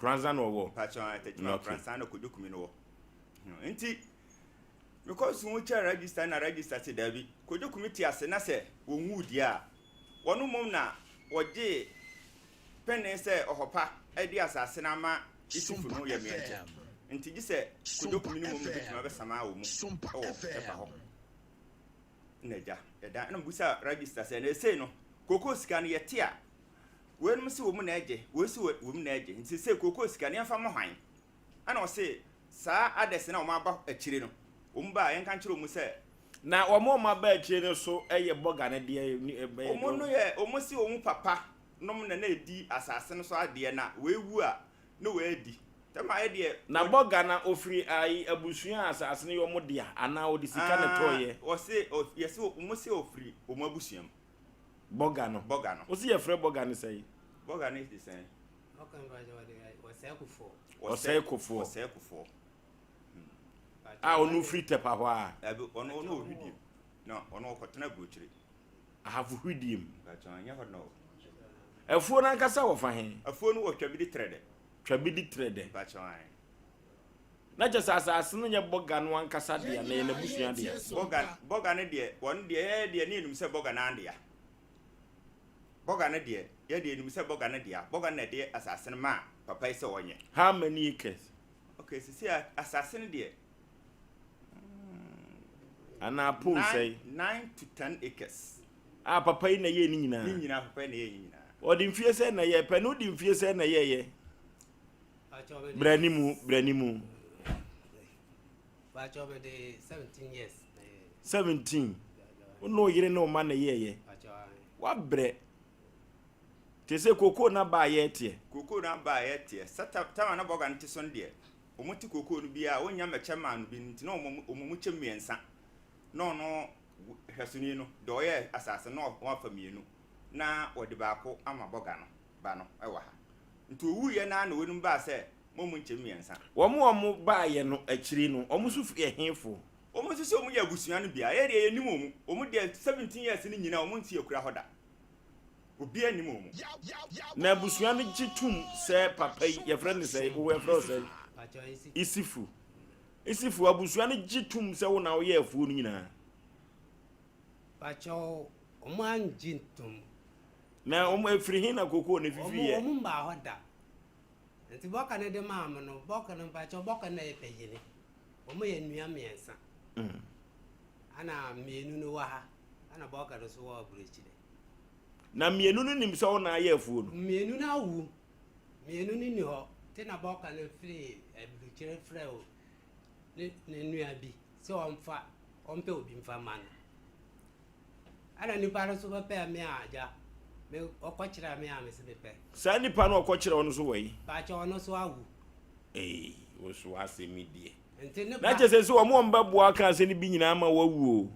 Nkoranza na ɔwɔ. Mpakyɛw, Techiman. Okay. Nkoranza na Kojo Kumi no wɔ. Nti mekɔ so kyɛ register na register sɛ daabi, Kojo Kumi te ase na sɛ wɔnwu deɛ a, wɔno mmom na wɔgye pɛne sɛ ɔhɔpa de asase no ama Isufu no yɛ mmiɛnkyɛ, nti gye sɛ Kojo Kumi no mmom no bɛtumi abɛsama wɔ mu ɛwɔ ɛfa hɔ. Na agya yɛda ɛna mbusa register sɛ na esei no kookoo sika no yɛte a, weinom sɛ wɔ mu na ɛgye, wei sɛ wɔ mu na ɛgye, nti sɛ kookoo sika no yɛmfa mmɔ hwan? Ɛna ɔse saa adɛs na wɔn aba akyire no, wɔn ba a yɛnka nkyerɛ wɔn sɛ Na wɔn a wɔn aba akyire no so yɛ bɔga no deɛ ɛbɛyɛ. Wɔn no yɛ wɔn si wɔn papa nom na edi asase no so adeɛ, na wɔewu a na wɔadi tɛm ayɛ deɛ. Na bɔga na ofiri ayi abusua a asase no yɛ wɔn dea anaa ɔde sika na ɛtɔɔyɛ? Wɔse yɛse wɔn se ofiri wɔn abusua mu. Bɔga no. Bɔga no. Wosi yɛfrɛ bɔga no sɛn? Bɔga no de sɛn? Ɔsɛe Kofoɔ. Ɔsɛe Kofoɔ. Ɔsɛe Kofoɔ. A ɔno firi Tɛpa hɔ a? Dabi, ɔno wɔ Hwidiem na ɔno ɔkɔtena aburokyire. Ahafo Hwidiem. Mpakyɛw, ɛnyɛ hɔ na ɔwɔ. Afuo no ankasa wɔ fa he? Afuo no wɔ Twabidi Trɛdɛ. Twabidi Trɛdɛ. Mpakyɛw, ae. Na kyerɛ sɛ asase no nyɛ bɔga no ankasa dea, na ɛyɛ n'abusua dea. Bɔga no deɛ, wɔn deɛ, yɛ deɛ ne yɛnim sɛ bɔga no adea. Bɔga no deɛ, yɛ deɛ yɛnim sɛ bɔga no dea. Bɔga no na ɛde asase no maa papa yi sɛ ɔnyɛ. How many acres? Okay, sisi a asase no deɛ. Anaa pole sɛn? 9 to 10 acres. A papa yi na ɛyɛ ne nyinaa? Ne nyinaa, papa yi na ɛyɛ ne nyinaa. Ɔde mfie sɛn na ɛyɛ pɛ ne wode mfie sɛn na ɛyɛyɛ? Brɛ nimu, brɛ nimu. Pakyɛ, mede 17 years. 17. Wo ne wo yere ne wo ma na ɛyɛyɛ? Wabrɛ te sɛ kokoo na ba a yɛteɛ. Kookoo no aba a yɛteɛ sɛ tama na bɔga no te so no deɛ, wɔn te kookoo no biara wɔnya mmɛkyɛ maa no bi, nti na wɔn mu kyɛ mmiɛnsa na ɔno hwɛsoni no deɛ ɔyɛ asase no wɔafa mmienu na wɔde baako ama bɔga no ba no wɔ ha, nti owuiɛ naa na wɔnum baa sɛ mo mu nkyɛ mmiɛnsa. Wɔn a wɔn baayɛ no akyiri no, wɔn nso yɛ hefo? Wɔn nso sɛ wɔn yɛ abusua no bia, yɛ deɛ yɛnim wɔn. Wɔn deɛ, 17 years no nyinaa wɔn nsi akura hɔ da, obiara nim wɔn. Na abusua no gye tom sɛ papa yi, yɛfrɛ no sɛ, wo yɛfrɛ wo sɛ? Isifu. Isifu, abusua no gye tom sɛ wo na woyɛ afuo no nyinaa? Pakyɛ, ɔmo angye ntom. Na wɔn afiri he na kokoo no fifi yɛ? Ɔmo mbaa hɔ da, nti bɔka no de maa mo no, bɔka no, mpakyɛ, bɔka no na yɛ panyini. Ɔmo yɛ nnua mmiɛnsa ana mmienu no wɔ ha, ana bɔka no so wɔ aburokyire. Na mmienu no nim sɛ wo na ayɛ afuo no? Mmienu no awu, mmienu no ni hɔ, nti na bɔka no firi aburokyire frɛ o ne nua bi sɛ ɔmfa ɔmpɛ obi mfa ma no, ɛna nipa no nso bɛpɛ me a agya me ɔkɔkyerɛ me a me se mepɛ. Saa nipa no ɔkɔkyerɛ wo no so wɔ yi? Pakyɛ, ɔno so awu. Ee, wo so asɛm yi deɛ. Nti ne na ba kyerɛ sɛ wɔn a wɔbɛboa ka asɛm no bi nyinaa ma wawu o.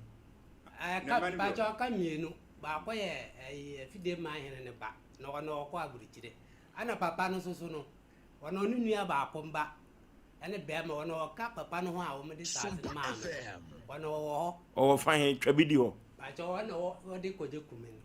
Ɛka, pakyɛ, ɔka mmienu. Baako yɛ ɛyi afidie man hene ne ba na ɔno ɔkɔ aburokyire, ɛna papa no nso so no, ɔno ne nua baako mba ɛne bɛrima, ɔno ɔka papa no ho a wɔde saase no maa no, ɔno ɔwɔ hɔ. Ɔwɔ fa he? Twa bi di hɔ. Pakyɛ, ɔno wɔde kɔgye Kumi no.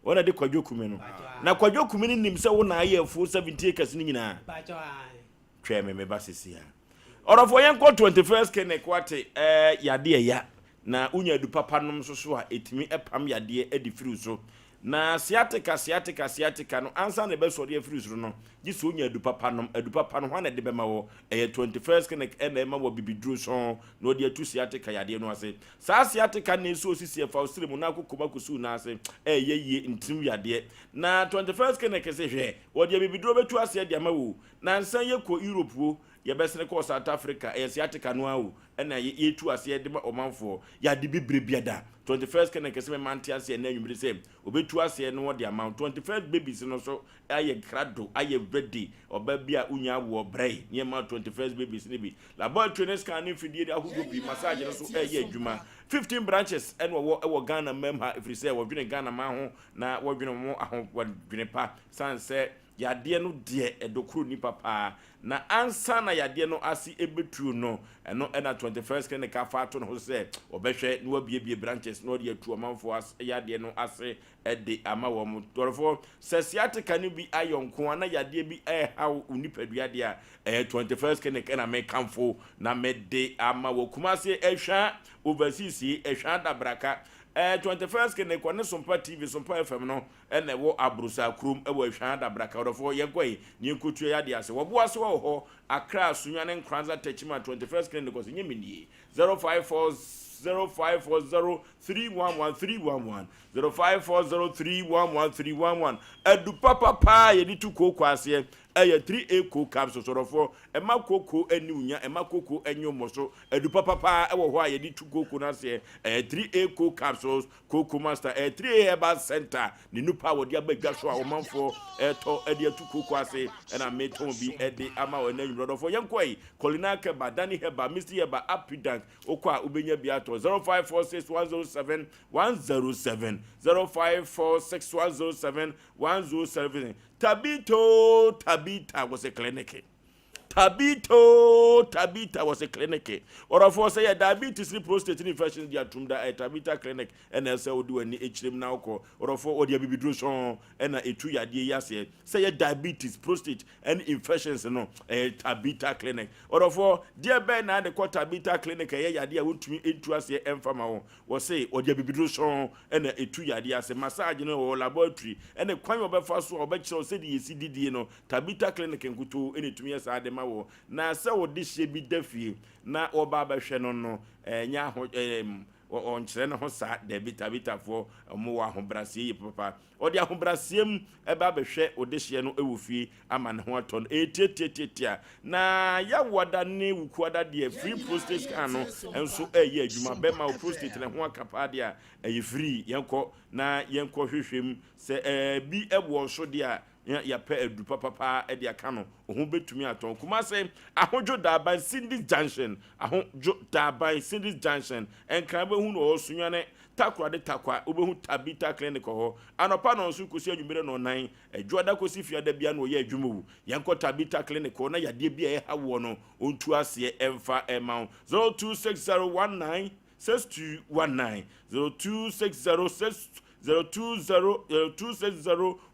Wɔn na de Kwadwo Kumi no. Pakyɛ. Na Kwadwo Kumi no nim sɛ wo na ayɛ afuo 70 acres no nyinaa? Pakyɛ, ae. Twɛ me meba sisi a. Ɔdɔfoɔ, yɛnkɔ 21st Clinic. Wate yadeɛ ya na wonya adu papa nom nso so a, ɛtumi ɛpam yadeɛ adi firi so. Na sciatica, sciatica, sciatica no, ansa na ɛbɛsɔre afiri soro no, gye sɛ wonya adu papa nom. Adu papa no, hwan na ɛde bɛma wɔ? Ɛyɛ 21st Clinic ɛna ɛma wɔ bibiduro sɔn na ɔde atu sciatica yadeɛ no ase. Saa sciatica na ɛsɛ osisi ɛfa osiri mu na akokɔ mu akɔsiw n'ase, ɛyɛ yie ntirim yadeɛ. Na 21st Clinic sɛ hwɛ, wɔde abibiduro bɛtu aseɛ de ama wo. Nansa yɛkɔ Europe o, yɛbɛsene kɔɔ South Africa, ɛyɛ sciatica no ara o ɛna yɛtu aseɛ de ma ɔmanfoɔ. Yɛade bebree biada 21st Clinic sɛ mɛma nte aseɛ na anwummere sɛ obɛtu aseɛ no wɔde ama wo. 21st Babies no so ayɛ krado, ayɛ ready. Ɔba bi a wonya awoɔ brɛ nneɛma, 21st Babies no bi, laboratory ne scan ne mfidie ahodoɔ pii, massage no so ɛyɛ adwuma. 15 branches ɛna wɔwɔ ɛwɔ Ghana mam ha, ɛfiri sɛ wɔdwene Ghana man ho na wɔdwene wɔn aho, wɔdwene pa san sɛ. Yadeɛ no deɛ ɛdokoro nipa paa na ansa na yadeɛ no ase ɛbɛtuo no, ɛno ɛna 21st Clinic afa ato ne ho sɛ ɔbɛhwɛ na wabiebie branches na ɔde atu ɔmanfoɔ yadeɛ no ase de ama wɔn. Dɔrɔfoɔ, sɛ sciatica no bi ayɛ nko a na yadeɛ bi ɛrehaw wo nipadua deɛ a, ɛyɛ 21st Clinic ɛna mekamfo na mede ama wɔ Kumase Ɛhwa Overseas yi, Ɛhwa Adabraka. Ɛɛ 21st Clinic ɔne Sompa TV, Sompa FM no ɛna ɛwɔ Abrosa kurom ɛwɔ Ɛhwa Adabraka. Ɔdɔfoɔ, yɛnkɔ yi na yɛnkɔtua yadeɛ ase. Wɔboa so wɔ hɔ, Accra, Sunyani, Nkoranza, Techiman. 21st Clinic ɔsɛ nyɛ menie 054 0540 311 311, 0540 311 311. Adu papapaa yɛde tu kooko aseɛ ɛyɛ 3A co capsules. Ɔdɔfoɔ, ɛma kooko ani wunya, ɛma kooko ɛnyɛ mmɔ so. Adu papapaa ɛwɔ hɔ a yɛde tu kooko no aseɛ, ɛyɛ 3A co capsules, Coco Master. Ɛyɛ 3A Herbal Center ne nupa a wɔde aba dwa so a ɔmanfoɔ ɛtɔ ɛde atu kooko ase ɛna metɔn bi ɛde ama wɔn ɛnɛ nwummerɛ. Ɔdɔfoɔ, yɛnkɔ yi Colina Keba, Dani Herbal, Misty Herbal, Apidank, okɔ a wobɛnya bi atɔ. 0546 107 107, 0546 107 107. Tabito Tabita wɔ sɛ clinic, Tabito Tabita wɔ sɛ clinic. Ɔdɔfoɔ, sɛ yɛ diabetes ne prostate ne infection de atum da, ɛyɛ Tabita Clinic ɛna ɛsɛ wode w'ani akyerɛm na wokɔ. Ɔdɔfoɔ, wɔde abibiduro sɔn ɛna ɛtu yadeɛ yi aseɛ. Sɛ yɛ diabetes, prostate ɛne infections no, ɛyɛ Tabita Clinic. Ɔdɔfoɔ, deɛ bɛn na ade kɔ Tabita Clinic ɛyɛ yadeɛ a wontumi ɛntu aseɛ ɛmfa ma wo? Wɔse wɔde abibiduro sɔn ɛna ɛtu yadeɛ ase. Massage no wɔ laboratory ɛne kwan a wɔbɛfa so a wɔbɛkyerɛw sɛdeɛ yɛsi didie no. Tabita Clinic nkutoo ɛna ɛtumi yɛ saa de ma wɔ. Na sɛ wɔde hyɛ bi da fie na wɔba abɛhwɛ no, ɛnyɛ aho ɛɛm ɔnkyerɛ ne ho saa. Dabi, Tabitafoɔ ɔmo wɔ ahobraseɛ yie papa. Ɔde ahobraseɛ mu ɛba abɛhwɛ ɔde hyɛ no ɛwɔ fie ama ne ho atɔ no. Ɛtiatiatiatia na Yawada ne Wukuada deɛ, free prostate scan no nso ɛyɛ adwuma. Bɛma wo prostate ne ho aka paa deɛ a, ɛyɛ free. Yɛnkɔ na yɛnkɔ hwehwɛ mu sɛ bi ɛwɔ so deɛ a, yɛpɛ adu papapa ɛde aka no ohun bɛtumi atɔn. Kumase, Ahodwo Daaban Cindy's Junction, Ahodwo Daaban Cindy's Junction. Nkran bɛhu no wɔ Sunyane Takoradi Takwa, wobɛhu Tabita Clinic hɔ anɔpa 7 kɔsi anwummerɛ 4, Adwoada kɔsi Fiada bia na ɔyɛ adwuma wu. Yɛnkɔ Tabita Clinic hɔ na yadeɛ bi a ɛha woɔ no, ɔntu aseɛ ɛmfa ɛma wo. 026019 6219, 0260 6 020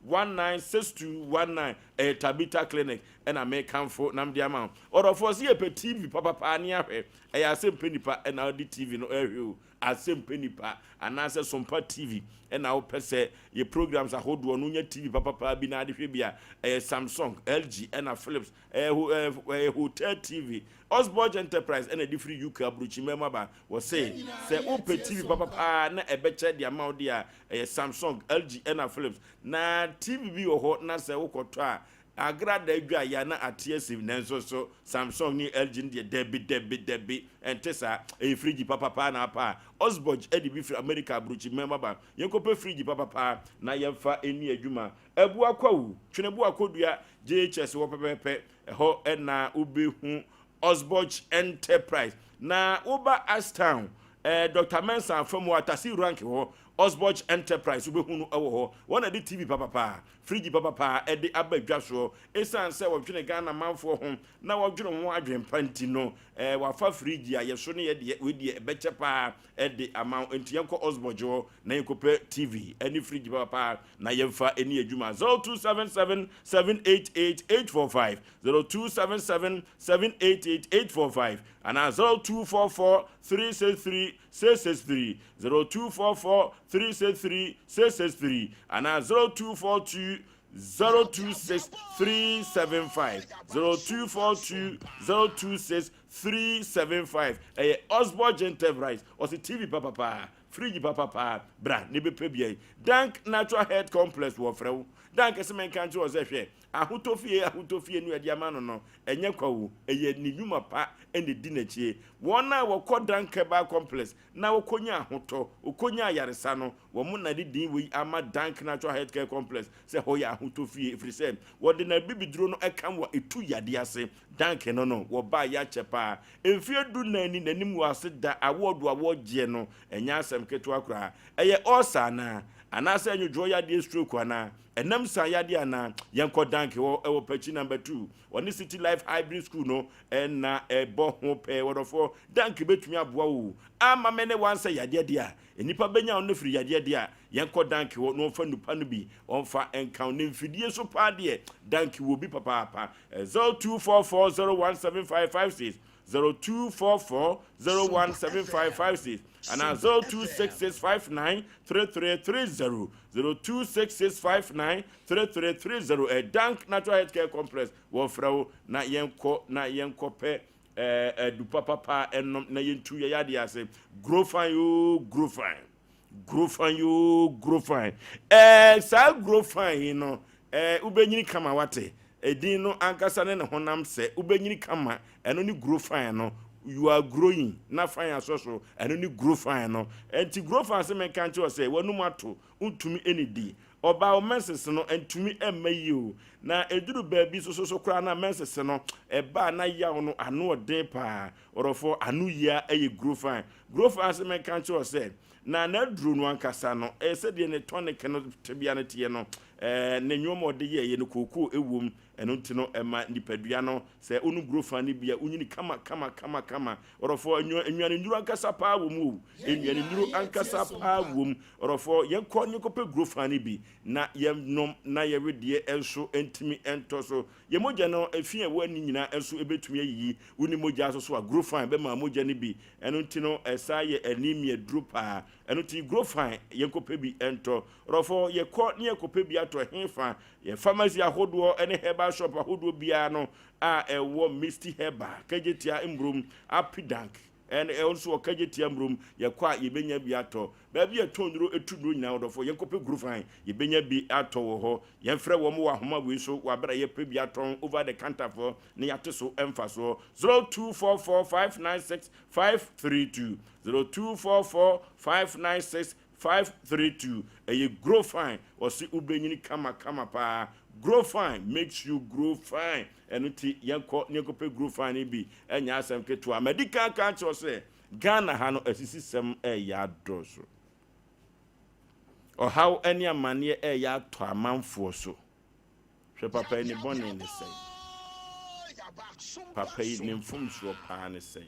0260196219. Ɛyɛ Tabita Clinic ɛna mekamfo nam de ama wo. Ɔdɔfoɔ, sɛ yɛpɛ TV papapaa ne ahwɛ, ɛyɛ Asɛmpɛ Nipa ɛna wode TV no ɛhwɛ o. Asɛmpɛ Nipa anaasɛ Sompa TV ɛna wopɛ sɛ yɛ programs ahodoɔ no, wonya TV papapaa bi na ade hwɛ bi a, ɛyɛ Samsung, LG ɛna Philips. Ɛyɛ hotel TV, Osborg Enterprise ɛna ɛde firi UK aburukyi mɛma ba. Wɔse sɛ wopɛ TV papapaa na ɛbɛkyɛ de ama wo de a, ɛyɛ Samsung, LG ɛna Philips. Na TV bi wɔ hɔ na sɛ wokɔtɔ a, agrada adwa ya na ate asi, nanso so Samsung ne LG no deɛ, dabi dabi dabi, ɛnte saa. Ɛyɛ fridge papapaa na apa a, Osborg ɛde bi firi America aburukyi mɛma ba. Yɛnkɔpɛ fridge papapaa na yɛmfa ɛni adwuma. Ɛboa Kwawu Tweneboa Kodua JHS wɔ pɛpɛɛpɛ, ɛhɔ ɛna wobɛhu Osborg Enterprise. Na woba Ashtown, Dr Mensa afam wɔ Atasi Rank hɔ, Osborg Enterprise wobɛhu no ɛwɔ hɔ. Wɔn na de TV papapaa, fridge papapaa ɛde aba dwa soɔ. Ɛsiane sɛ wɔdwene Ghana manfoɔ ho na wɔdwene ho adwempa nti no, wafa fridge a yɛso ne yɛdeɛ wei deɛ ɛbɛkyɛ paa ɛde ama wo. Nti yɛnkɔ Osborg hɔ na yɛnkɔpɛ TV ɛne fridge papapaa na yɛmfa ɛni adwuma. 0277 788 845, 0277 788 845 anaa 0244 363 663, 0244 363 663 anaa 0242 026 375, 0242 026 375. Ɛyɛ Osborg Enterprise. Ɔsɛ TV papapaa, fridge papapaa, bra ne bɛpɛ bia yi. Dank Natural Health Complex wɔ frɛ wo. Dank sɛ menka nkyerɛ wɔ sɛ hwɛ, ahotɔ fie, ahotɔ fie no ɛde ama no, ɛnyɛ kwawo, ɛyɛ ne nnwuma pa ɛna di n'akyie. Wɔn a wɔkɔ Dank Herbal Complex na wɔkɔnya ahotɔ, wɔkɔnya ayaresa no, wɔn na de din wei ama Dank Natural Health Care Complex sɛ hɔ yɛ ahotɔ fie, ɛfiri sɛ wɔde na bibiduro no ɛka wɔ ɛtu yadeɛ ase. Dank no wɔbaa yɛ akyɛ paa, mfeɛ 14 ni n'anim wɔ ase da. Awɔdo a wɔgyeɛ no ɛnyɛ asɛm ketewa koraa. Ɛyɛ ɔɔsa anaa Anaasɛ nwodwoɔ yadeɛ stroke anaa? Ɛnam sa yadeɛ anaa? Yɛnkɔ Dank hɔ ɛwɔ Pakyi number 2. Ɔne City Life Hybrid School no na ɛbɔ ho pɛɛ. Wɔdɔfoɔ, Dank bɛtumi aboa wo ama me ne wansɛ yadeɛ deɛ a nnipa bɛnya wo no firi yadeɛ deɛ a, yɛnkɔ Dank hɔ na ɔmfa nnupa no bi ɔmfa nka wo. Ne mfidie so paa deɛ, Dank wɔ bi papaapa. 0244017556, 0244017556 anaa 0266593330, 0266593330. Ɛ Dank Natural Health Care Complex wɔfrɛ wo na yɛnkɔ na yɛnkɔpɛ adu papapa ɛnom na yɛntu yɛyɛ adeɛ ase. Grow fine yoo, grow fine, grow fine yoo, grow fine. Saa grow fine yi no, wobɛnyini kama. Wate edin no ankasa ne ne honam sɛ wobɛnyini kama. Ɛno ne grow fine no. You are growing na fine asɔ so. Ɛno ne grow fine no. Ɛnti grow fine sɛ mɛnka nkyerɛ sɛ wɔnum ato ntumi ɛnidi ɔbaa o, menses no ntumi ɛmma yie o, na eduru baabi soso so koraa na menses no ɛbaa na yaw no ano ɔden paa. Ɔrɔfo ano yia ɛyɛ grow fine. Grow fine sɛ mɛnka nkyerɛ sɛ na n'aduro no ankasa no ɛyɛ sɛdeɛ ne tonic no tebea no teɛ no, ne nneɛma ɔde yɛɛyɛ no, kookoo ɛwom. Ɛno nti no ɛma nipadua no sɛ wonu grow fine no bi a, wonyini kama kama kama kama. Ɔrɔfo, nnuane nnuro ankasa paa wɔ mu o, nnuane nnuro ankasa paa wɔ mu. Ɔrɔfo, yɛnkɔ ne kɔpɛ grow fine no bi na yɛnom na yɛwedeɛ nso ntumi ntɔ so. Yɛ mogya no efi a ɛwɔ ani nyinaa nso ebɛtumi ayiyi. Woni mogya nso so a, grow fine bɛma mogya no bi. Ɛno nti no ɛsa yɛ anemia duro paa. Ɛno nti grow fine, yɛnkɔpɛ bi ntɔ. Ɔrɔfo, yɛkɔ ne yɛkɔpɛ bi atɔ hefa? Yɛ pharmacy ahodoɔ ne herbal shop ahodoɔ biara no a ɛwɔ Misty Herbal, Kagyetia Mburom, Apidank ɛne ɛwɔ nso wɔ Kagyetia Mburom. Yɛkɔ a, yɛbɛnya bi atɔ. Baabi yɛtɔn nnuro etu nnuro nyinaa, wɔdɔfo, yɛnkɔpɛ grow fine, yɛbɛnya bi atɔ wɔ hɔ. Yɛmfrɛ wɔn wɔ ahoma wei so wɔ abere a yɛpɛ bi atɔn over the counter foɔ na yɛate so mfa soɔ: 0244596532, 0244596532. Ɛyɛ grow fine. Wɔsi wobɛnyini kama kama paa. Grow fine makes you grow fine. Ɛno ti yɛnkɔ ne yɛnkɔpɛ grow fine no bi. Ɛnyɛ asɛm ketewa. Madi kan kan kyerɛ sɛ Ghana ha no asisi sɛm ɛyɛ adɔso, ɔhaw ne amanneɛ ɛyɛ atɔ amanfoɔ so. Hwɛ, papa yi ne bɔne ne sɛn? Papa yi ne mfomsoɔ paa ne sɛn?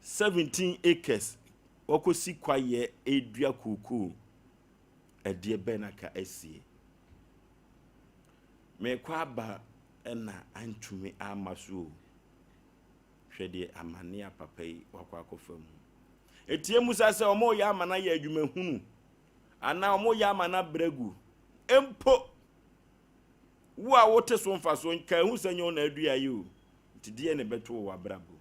17 acres wɔkɔsi kwaeɛ edua kookoo. Ɛdeɛ bɛn na ka asie? Mekɔ aba ɛna antumi ama so o. Hwɛ deɛ amane a papa yi wakɔ akɔfa mu. Etie mu sa sɛ ɔmo yɛ ama no ayɛ adwuma hunu anaa ɔmo yɛ ama no abrɛ gu mpo. Wo a wote so mfa so nka ehu sɛ nyɛ wo na adua yi o. Nti deɛ ne bɛto wɔ w'abrabɔ mu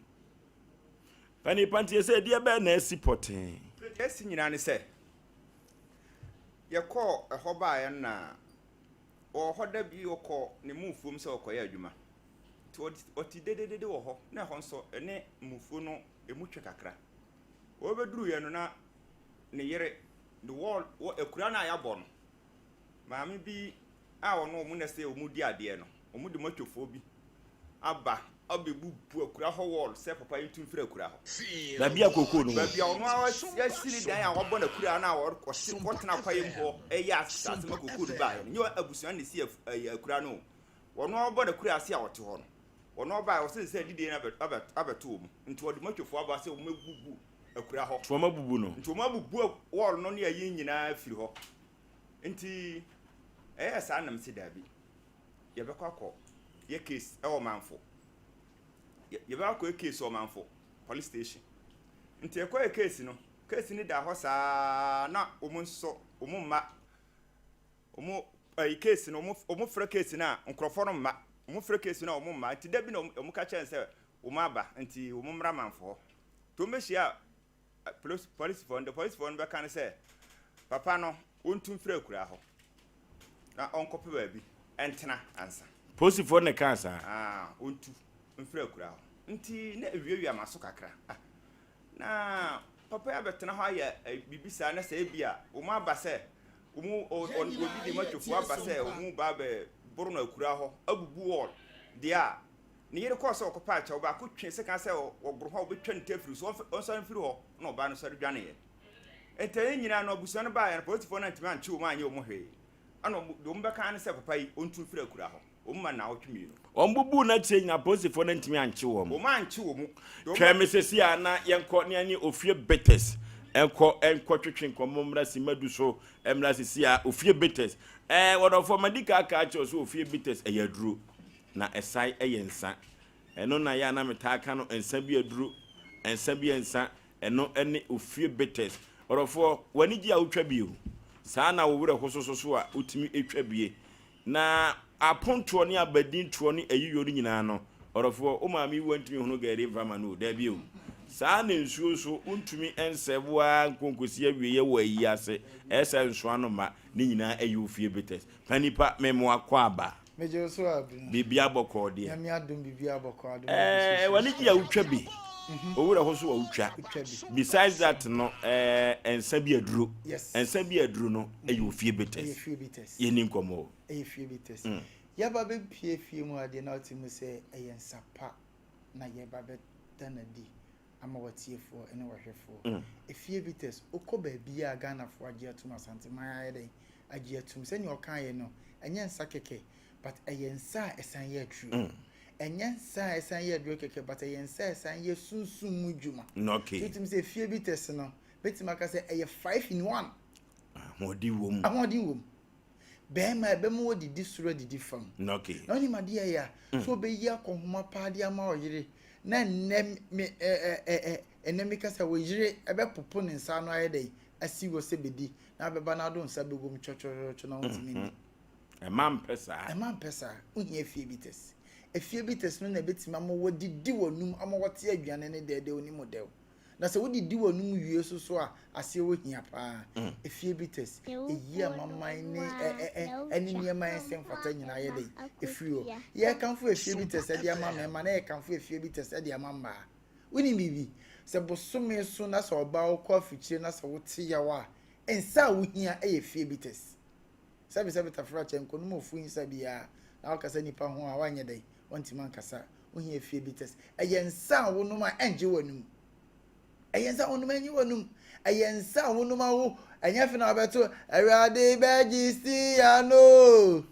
pani pantie sɛ deɛ bɛɛ na asi pɔtee? Deɛ asi nyinaa ne sɛ yɛkɔɔ ɛhɔ baeɛ no, na ɔwɔ hɔ da bi ɔkɔ ne mufuom sɛ ɔkɔyɛ adwuma, nti ɔte dededede wɔ hɔ na ɛhɔ nso ɛne mufuo no emu twe kakra. Wɔbɛduruiɛ no na ne yere de wɔ akura no a yɛabɔ no, maame bi a ɔno ɔmo na sɛ ɔmo di adeɛ no, ɔmo de mɔtwofoɔ bi aba abɛbubu akura hɔ wall sɛ papa yi ntu mfiri akura hɔ. Baabi a kookoo no wɔ. Baabi a ɔno ara asi ne dan a wabɔ n'akura no a ɔte ɔtena kwaeɛ mu hɔ ɛyɛ asase ma kookoo no baeɛ no, nyɛ abusua na esi ɛyɛ akura no o. Ɔno ara bɔ n'akura ase a ɔte hɔ no, ɔno ɔbaeɛ ɔsɛ sɛ didie no abɛto wɔ mu, nti ɔde mɔtwofoɔ aba sɛ wɔn abubu akura hɔ. Nti wɔn abubu no. Nti wɔn abubu wall no ne ayi nyinaa firi hɔ. Nti ɛyɛ saa nam sɛ daabi, yɛbɛkɔ akɔ yɛ case ɛwɔ Manfo. Yɛbɛkɔ akɔ yɛ case wɔ Manfo police station. Nti ɛkɔ yɛ case no, case no da hɔ saa na wɔn nso wɔn mma wɔn ɛyi case no. Wɔn frɛ case no a, nkurɔfoɔ no mma. Wɔn frɛ case no a, wɔn mma. Nti dabi na wɔn ka kyerɛ sɛ wɔn aba, nti wɔn mmra Manfo hɔ. Nti wɔn bɛhyia polisifoɔ no de, polisifoɔ no bɛka no sɛ papa no wɔntu mfiri akura hɔ na ɔnkɔpɛ baabi ɛntena ansa. Polisifoɔ ne kaa saa? Ah, ɔntu mfiri akura hɔ. Nti na ewiawia ma so kakra. Ah, na papa yi abɛtena hɔ ayɛ biribi saa na sɛ ebi a wɔn aba sɛ wɔn obi de matwofoɔ aba sɛ wɔn ba abɛ boro no akura hɔ abubu wall deɛ a, ne yere kɔɔ sɛ ɔkɔpa akyɛw baako twe sɛ kan sɛ wɔgoro hɔ a wɔbɛtwa ne ti afiri so, ɔnsɔre mfiri hɔ, na ɔbaa no sɔre dwaneeɛ. Nti ɛyɛ nyinaa no abusua no baeɛ no, polisifoɔ no antumi ankye wɔn anyɛ wɔn hwee. Ɛna wɔn deɛ wɔn bɛka ne sɛ papa yi ɔntu mfiri akura hɔ. Wɔn ma nnawɔtwe mmienu. Wɔn bubuu no akyire nyinaa apolisifoɔ no antumi ankye wɔn. Wɔn ankye wɔn. Deɛ wɔn Twɛn me sɛsi a na yɛnkɔ ne yɛne Ofie Bitters nkɔ nkɔ twetwe nkɔmmɔ mmra simma du so mmra sɛsi a Ofie Bitters ɛɛ wɔdɔfoɔ madi ka aka akyerɛ wo sɛ Ofie Bitters ɛyɛ aduro na ɛsae ɛyɛ nsa ɛno na yɛ a na metaa ka no nsa bi aduro nsa bi nsa Ɛno ne ofie bitters. Ɔdɔfoɔ, w'ani gye a wotwa bi o. Saa na wo werɛ ho soso so a wotumi twa bie. Na apontoɔ ne abadintoɔ ne ayiyɔ no nyinaa no, ɔdɔfoɔ, wo maame wu a ntumi nhono gari mfa ma no o, daabi o. Saa na nsuo nso, wontumi nsɛvo ara nkɔ nkɔsi awieɛ wɔ ayi ase. Ɛyɛ sɛ nsoa no mma. Ne nyinaa ɛyɛ ofie bitters. Panipa, memo akwaaba. Megye wo so Abena. Biribiara bɔkɔɔ deɛ. Nyame adom biribiara bɔkɔɔ adom Ɛɛ agu so w'ani gye a wotwa bi. Wo werɛ ho so a wotwa. Wotwa bi. Besides that no ɛɛ nsa bi aduro. Yes. Nsa bi aduro no ɛyɛ ofie bitters. Ɛyɛ fie bitters. Yɛni nkɔmmɔ o. Ɛyɛ fie bitters. Yɛba bɛpue fie mu ha deɛ na wote mu sɛ ɛyɛ nsa pa na yɛba bɛda no adi ama w'atiefoɔ ne w'ahwɛfoɔ. Efie Bitters, wokɔ baabiara a Ghanafoɔ agye atum, Asanteman ayɛ dɛn agye atum. Sɛdeɛ ɔkaeɛ no, ɛnyɛ nsa kɛkɛ, but ɛyɛ nsa a ɛsan yɛ aduro. Ɛnyɛ nsa a ɛsan yɛ aduro kɛkɛ, but ɛyɛ nsa a ɛsan yɛ sunsum mu dwuma. Okay. Nti wotumi sɛ Efie Bitters no, bɛtumi aka sɛ ɛyɛ 5 in 1. Ahoɔden wɔ mu. Ahoɔden wɔ mu. Bɛrima ɛbɛma wadidi soro adidi fam. Na wonim adeɛ ɛyɛ a, sɛ ɔbɛyi akɔnhoma paa de ama ɔyere, na ɛnnɛ me ɛ ɛ ɛ ɛnnɛ meka sɛ wo yere ɛbɛpopo ne nsa ano ayɛ dɛn asi hɔ sɛ bɛdi, na abɛba na ade wo nsa bɛgu mu twɔtwɔtwɔtwɔ na wontumi nni. Ɛma mpɛ saa. Ɛma mpɛ saa. Wohia efie bitters. Efie bitters no na ɛbɛtumi ama wɔadidi w'anum, ama wɔate aduane no dɛɛdɛw ne mu dɛw. Na sɛ wode di w'anom wie nso so a, aseɛ hɔ hia paa. Efie bitters, ɛyi amaman ne ɛ ɛ ɛ ɛne nneɛma a ɛnsɛ mfata nyinaa yɛ dɛn? Ɛfiri hɔ. Yɛrekamfo efie bitters de ama mmarima na yɛrekamfo efie bitters de ama mmaa. Wonim biribi? Sɛ bosome so na sɛ ɔbaa wokɔ afikyire na sɛ wote yaw a, nsa a wohia yɛ efie bitters. Sɛbesɛbe tafrakyɛ, nkɔnom ofu nsa biara na wokasa nnipa ho a woanyɛ dɛn? Woantumi ankasa. Wohia efie bitters. Ɛyɛ nsa a wonom a ɛngye w'anum. Ɛyɛ nsa a wonom a ɛnye w'anum. Ɛyɛ nsa a wonom a wo ɛnyɛ fe na wobɛto Awurade bɛgye si ano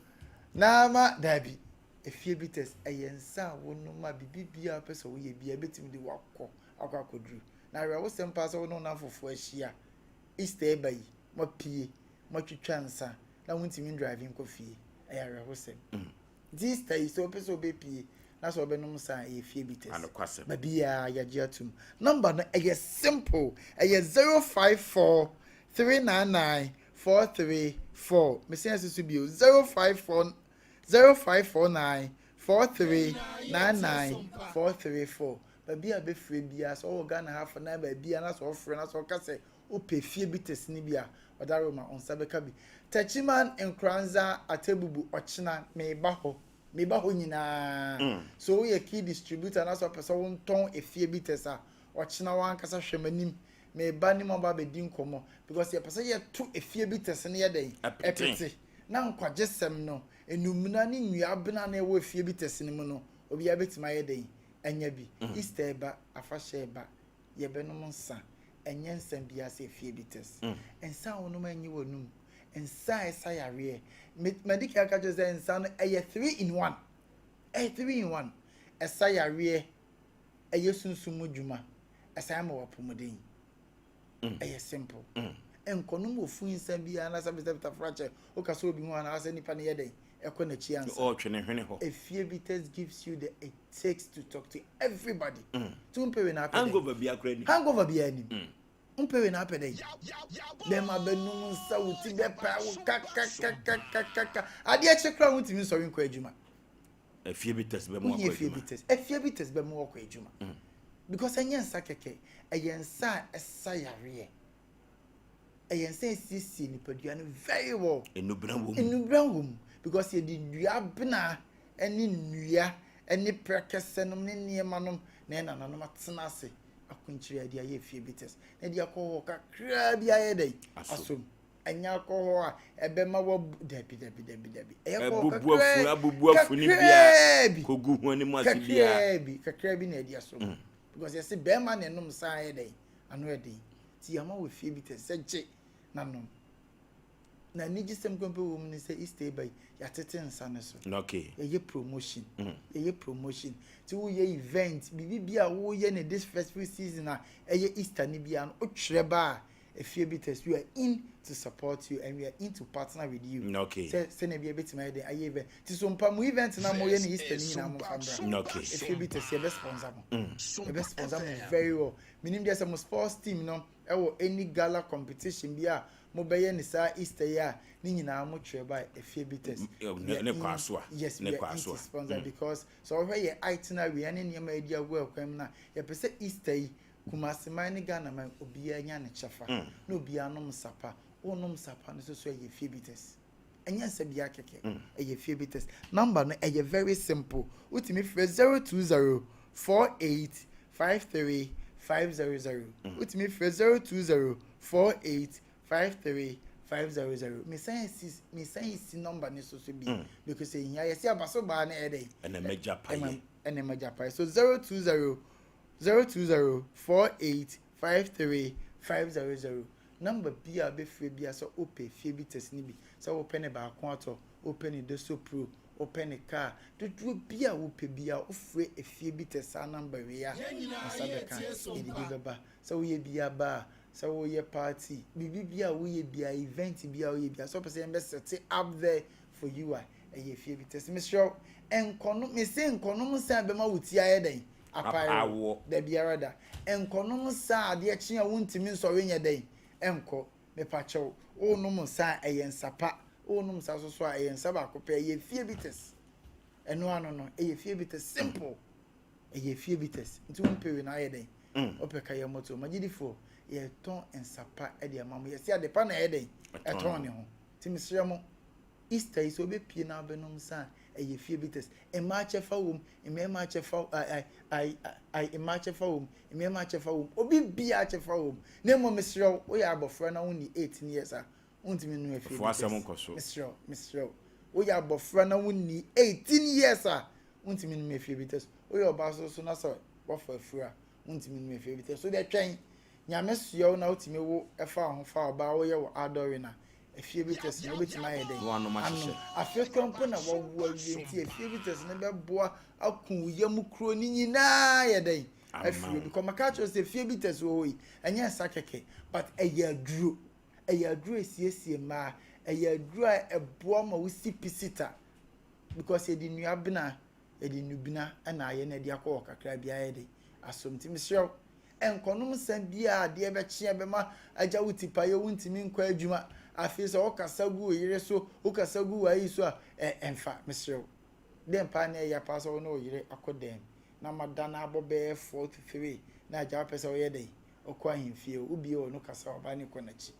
na ma daabi. Efie bitters ɛyɛ nsa a wonom a biribi biara wopɛ sɛ woyɛ biara ebetumi de wakɔ akɔ akɔduru. Na awerɛhosɛm paa sɛ wo ne wo nnamfofoɔ ahyia Easter ɛba yi, moapue, moatwitwa nsa na wontumi ndrive nkɔ fie. Ɛyɛ awerɛhosɛm. Nti Easter yi sɛ wopɛ sɛ wobɛpie na sɛ wobɛnom nsa a ɛyɛ fie bitters. Anokwasɛm. Baabiaa yɛagye atom. Number no ɛyɛ simple. Ɛyɛ 054 399 434. Mesan asi so bio 054 0549 4399 434. Baabi a bɛfrɛ biara sɛ ɔwɔ Ghana ha fa na baabiara na sɛ ɔfrɛ na sɛ ɔka sɛ Wopɛ fie bitters no bi a, ɔdaroma, wo nsa bɛka bi. Techiman Nkoranza Atebubu ɔkyena meba hɔ. Meba hɔ nyinaa. So woyɛ key distributor anaasɛ wopɛ sɛ wontɔn efie bitters a, ɔkyena w'ankasa hwɛ m'anim. Meba ne mo aba abɛdi nkɔmmɔ because yɛpɛ sɛ yɛto efie bitters no yɛ dɛn? Ɛpete. Na nkwagyesɛm no, nnumena ne nnuabena a na ɛwɔ efie bitters no mu no, obiara bɛtumi ayɛ dɛn? Anya bi. Easter reba, afahyɛ reba, yɛbɛnom nsa. Ɛnyɛ nsa biara sɛ efie bitters. Nsa a wonom a ɛnye w'anum. Nsa a ɛsa yareɛ. Me madi kan aka kyerɛ sɛ nsa no ɛyɛ 3 in 1. Ɛyɛ 3 in 1. Ɛsa yareɛ, ɛyɛ sunsum mu dwuma, ɛsan ma w'apɔmuden. Ɛyɛ simple. Nkɔnom ofu nsa biara na sɛ bitafra kyɛ woka sɛ obi ho anaasɛ nipa no yɛ dɛn ɛkɔ n'akyi ansa. Ɔretwe ne hwene hɔ. Efie bitters gives you the it takes to talk to everybody. Ti wo mpɛ wei na apɛ dɛn? Hangover biara koraa nim. Hangover biara nim. Mpɛ wei na apɛ dɛn? Bɛrima bɛnum nsa wo ti bɛpa wo kakakakakaka. Adeɛ kye koraa wontumi nsɔre nkɔ adwuma. Efie bitters bɛ mu Wohia akɔ efie adwuma. Bitters. Efie bitters bɛ mu akɔ adwuma. Because ɛnyɛ nsa kɛkɛ, ɛyɛ nsa a ɛsa yareɛ. Ɛyɛ nsa a ɛsiesie nipadua no very well. Nnubena wɔ mu. Nnubena wɔ mu because yɛde nnua bena ne nnua ne prɛkɛsɛ nom ne nneɛma nom na ɛnananom atena ase akwankyerɛ de ayɛ efie bitters na de akɔ hɔ kakraa bi ayɛ dɛn asom. Ɛnyɛ alcohol a ɛbɛma wabu, dabi dabi dabi dabi, ɛyɛ alcohol Abubu afu kakraa abubu afu ne bia kakraa bi kogu ho anim ase bia. Kakraa bi, kakraa bi na ɛde asom because yɛsɛ bɛrima na ɛnom nsa ayɛ dɛn ano ɛden. Nti yɛama wo Efie Bitters sɛ gye na nom. Na anigyesɛm kora mpo wɔ mu ne sɛ Easter yi ba yi, yɛatete nsa no so. Yɛyɛ promotion. Yɛyɛ promotion. Nti woyɛ event, biribi bi a woyɛ ne this festive season a ɛyɛ Easter no biara no, wotwerɛ ba a, Efie Bitters, we are in to support you and we are in to partner with you. Sɛ sɛnea bi ebetumi ayɛ den ayɛ event. Ti so mpa mo event na mo yɛ ne Easter ni nyinaa mo nfa mbra. Efie Bitters, yɛbɛ sponsor mo. Yɛbɛ sponsor mo very well. Minim deɛ sɛ mo sports team no ɛwɔ any gala competition bi a mo bɛyɛ ne saa Easter yi a, ne nyinaa mo twerɛ ba Efie Bitters. Ne kɔ aso a. Yes, we are in to sponsor because sɛ ɔhwɛ yɛ itinerary ne nneɛma yɛdi agu ɛkwan mu na yɛpɛ sɛ Easter yi, Kumasi man ne Ghana man, obiara nya ne kyɛfa na obiara nom sapa. Wonom sapa no nso so, ɛyɛ Fie Bitters, ɛnyɛ nsa biara kɛkɛ, ɛyɛ Fie Bitters. Number no ɛyɛ very simple. Wotumi frɛ 0204853500. Wotumi frɛ 0204853500. Mesan si number ne so so bi because ehia yɛsi abaso baa ne ɛdɛ. Ɛna mɛgya payɛ. Ɛna mɛgya payɛ. So 0200 204853500, number bi a bɛfrɛ bi a sɛ wopɛ Fie Bitters ni bi, sɛ wopɛ ne baako atɔ, wopɛ ne doso pro, wopɛ ne car dodoɔ bi a wopɛ bi a, wofrɛ Efie Bitters saa number wei a, nsa bɛka, yɛde bi bɛba. Sɛ woyɛ bi aba a, sɛ woyɛ party, biribi bi a woyɛ bi a, event bi a woyɛ bi a, sɛ wopɛ sɛ yɛn bɛ set up there for you a, ɛyɛ Efie Bitters. Mesrɛ nkɔnom, mese nkɔnom nsa bɛma wo ti ayɛ dɛn? Apaewo da biara da. Nkɔnom nsa adeɛ kye a wontumi nsɔre nyɛ dɛn ɛnkɔ. Mepakyɛw, wonom nsa a, ɛyɛ nsa pa. Wonom nsa so so a, ɛyɛ nsa baako pɛ, ɛyɛ Fie Bitters. Ɛno ano no ɛyɛ Fie Bitters, simple, ɛyɛ Fie Bitters. Nti wompɛ wei na ayɛ dɛn? Wopɛ ka yɛ mɔto magyidifoɔ, yɛtɔn nsa pa ɛde ama mo. Yɛsi ade pa na ɛyɛ dɛn? Ɛtɔn ne ho. Nti mesrɛ mo, Easter yi sɛ wobɛpie na wobɛnom nsa a, ɛyɛ Fie Bitters. Mmaa kyɛfa wom, mmarima kyɛfa, ai ai ai, mmaa kyɛfa wom, mmarima kyɛfa wom, obi biara kyɛfa wom. Na mmom mesrɛ wo, woyɛ abɔfra na wonni 18 years a, wontumi nnom Efie Bitters. Mesrɛ wo, mesrɛ wo, woyɛ abɔfra na wonni 18 years a, wontumi nnom Efie Bitters. Woyɛ ɔbaa so so na sɛ wafa afuru a, wontumi nnom Efie Bitters. So deɛ twɛn Nyame soa wo na wotumi wo ɛfa wo ho fa ɔbaa woyɛ wɔ adɔre na Efie Bitters no wobɛtumi ayɛ dɛn anom. Afei kora mpo na wawo awie, nti Efie Bitters no bɛboa ako wo yam kuro no nyinaa yɛ dɛn afiri because maka kyerɛ sɛ Efie Bitters wɔ hɔ yi, ɛnyɛ nsa kɛkɛ but ɛyɛ aduro, ɛyɛ aduro esiesie mmaa, ɛyɛ aduro a ɛboa ma wosi pisita because yɛde nnua bena, yɛde nnubina ɛna ayɛ na ɛde akɔ wɔ kakra bi ayɛ de asom. Nti mesrɛ wo, nkɔnom nsa biara adeɛ bɛkye bɛma agya wo tipa yɛ, wontumi nkɔ adwuma. Afei sɛ wokasa gu wo yere so, wokasa gu w'ayi so a, ɛ ɛmfa. Mesrɛ wo, dɛn paa ne ɛyɛ paa sɛ wo ne wo yere akɔ dɛm na mada no abɔ bɛyɛ 4 to 3 na agya wopɛ sɛ woyɛ dɛn ɔkɔ ahemfie, wobie wɔ no kasa, ɔba ne kɔ n'akyi?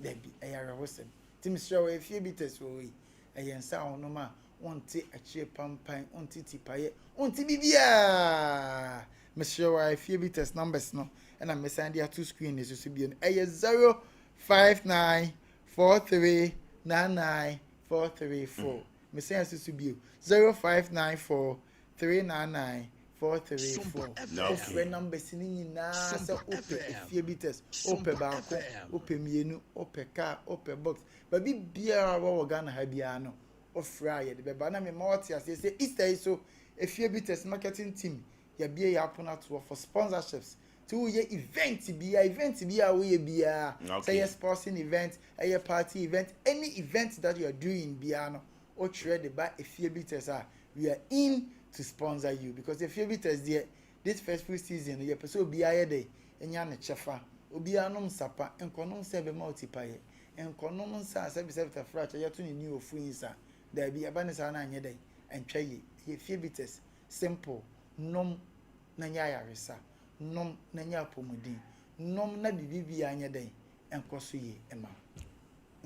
Dabi, ɛyɛ awerɛhosɛm. Nti mesrɛ wo, Efie Bitters wɔ hɔ yi, ɛyɛ nsa a wonom a, wonte akyire pampan, wonte tipaeɛ, wonte biribiaa. Mesrɛ wo a, Efie Bitters numbers no ɛna mesan de ato screen ne so so bio no, ɛyɛ 0594399434. Mesan aso so bio, 0594399434. Wofrɛ numbers no nyinaa sɛ wopɛ Efie Bitters, wopɛ baako, wopɛ mmienu, wopɛ car, wopɛ box, baabi biara wɔwɔ Ghana ha biara no, wofrɛ a, yɛde bɛba. Na mema wɔte aseɛ sɛ Easter yi so, Efie Bitters marketing team yɛabie yɛ apono atoɔ for sponsorships. Nti woyɛ event biara, event biara woyɛ biara, sɛ yɛ sporting event, ɛyɛ party event, any event that you are doing biara no, wotwerɛ de ba Efie Bitters a, we are in to sponsor you because Efie Bitters deɛ, this festive season no, yɛpɛ sɛ obiara yɛ dɛ nya ne kyɛfa, obiara nom nsapa, nkɔnom nsa ɛbɛma wo tipa yɛ, nkɔnom nsa a sɛbisɛbi tafrakyɛ yɛto ne ni ofu nsa. Daabi, ɛba ne saa na anyɛ dɛ ɛntwa yie. Ɛyɛ Fie Bitters, simple. Nom na nyɛ ayaresa, nom na nyɛ apɔmuden, nom na biribi biara nyɛ dɛn ɛnkɔ so yie ɛma wo.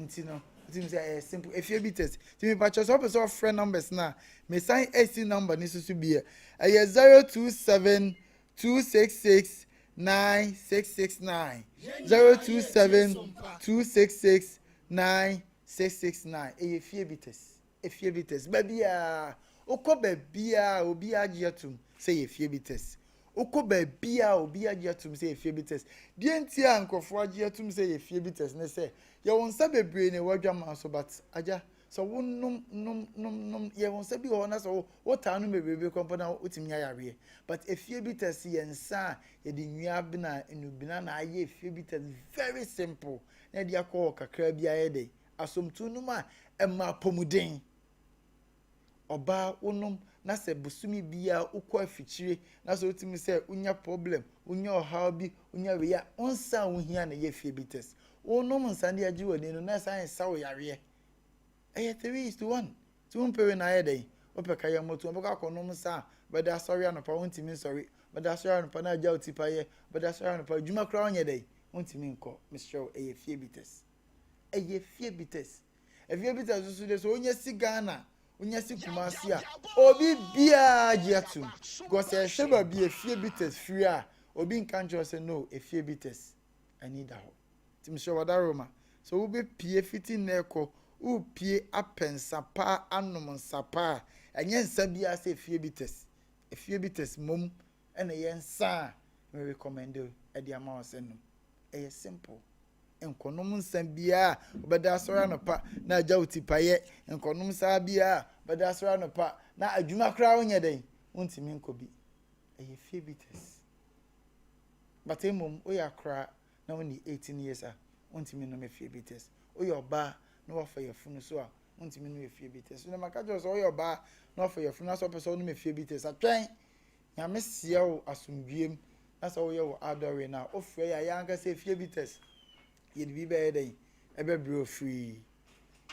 Nti no nti sɛ ɛyɛ simple, Efie Bitters. Nti mipakyɛ sɛ ɔpɛ sɛ ɔfrɛ numbers na mesan esi number ne soso bi, ɛyɛ 0272669669, 0272669669. Ɛyɛ Fie Bitters. Efie Bitters, baabiara wokɔ, baabiara obiara agye atum sɛ yɛ Fie Bitters. Wokɔ baabiara a obi agye atom sɛ yɛ fie bitters. Deɛ nti a nkurɔfoɔ agye atom sɛ yɛ fie bitters ne sɛ yɛwɔ nsa bebree na ɛwɔ adwaman so but agya sɛ wonom nom nom nom yɛwɔ nsa bi wɔ hɔ na sɛ wo wotaa nom bebrebe koraa mpo na wotumi nya yareɛ but efie bitters yɛ nsa a yɛde nnua abena nnubena na ayɛ efie bitters very simple na yɛde alcohol kakra bi ayɛ dɛ asomtu nom a ɛma apɔmuden. Ɔbaa wonom na sɛ bosome biara wokɔ afikyire na sɛ wotumi sɛ wonya problem, wonya ɔhaw bi, wonya wei a, wo nsa a wohia na ɛyɛ fie bitters. Wonom nsa de agye w'ani no na ɛsan nsa wo yareɛ. Ɛyɛ 3 is to 1. Nti wompɛ wei na ayɛ dɛn? Wopɛ ka yɛ mmɔto, wobɛkɔ akɔnom nsa a bɛda asɔre anɔpa wontumi nsɔre, bɛda asɔre anɔpa na agya wo ti payɛ, bɛda asɔre anɔpa adwuma koraa wonyɛ dɛn? Wontumi nkɔ. Mesrɛ wo, ɛyɛ fie bitters. Ɛyɛ fie bitters. Efie bitters nso de sɛ wonya si Ghana, wonya si Kumasi a, obi biara gye atum. Because ɛhwɛ baabi efie bitters firi a, obi nka nkyerɛ sɛ no, efie bitters ani da hɔ. Nti mesrɛ wadaroma, sɛ wobɛpie fiti nnɛ kɔ, wopie apɛ nsa pa anom nsa pa a, ɛnyɛ nsa biara sɛ efie bitters. Efie bitters mmom ɛna ɛyɛ nsa a me recommend ɛde ama wo sɛ nom. Ɛyɛ simple. Nkɔnom nsa biara wobɛda asɔre anɔpa na agya wo ti payɛ nkɔnom nsa biara wobɛda asɔre anɔpa na adwuma koraa wonyɛ dɛn wontumi nkɔ bi. Ɛyɛ fie bitters. But mmom woyɛ akora na wonni 18 years a wontumi nom efie bitters. Woyɛ ɔbaa na wafa yafunu so a wontumi nom efie bitters. Na maka kyerɛ sɛ woyɛ ɔbaa na wafa yafunu na sɛ wopɛ sɛ wonom efie bitters atwɛn Nyame seɛ wo asomdwiem na sɛ woyɛ wo adɔre no a wofrɛ yɛ a yɛ ankasa efie bitters yɛde bi bɛyɛ dɛn ɛbɛbrɛ wo free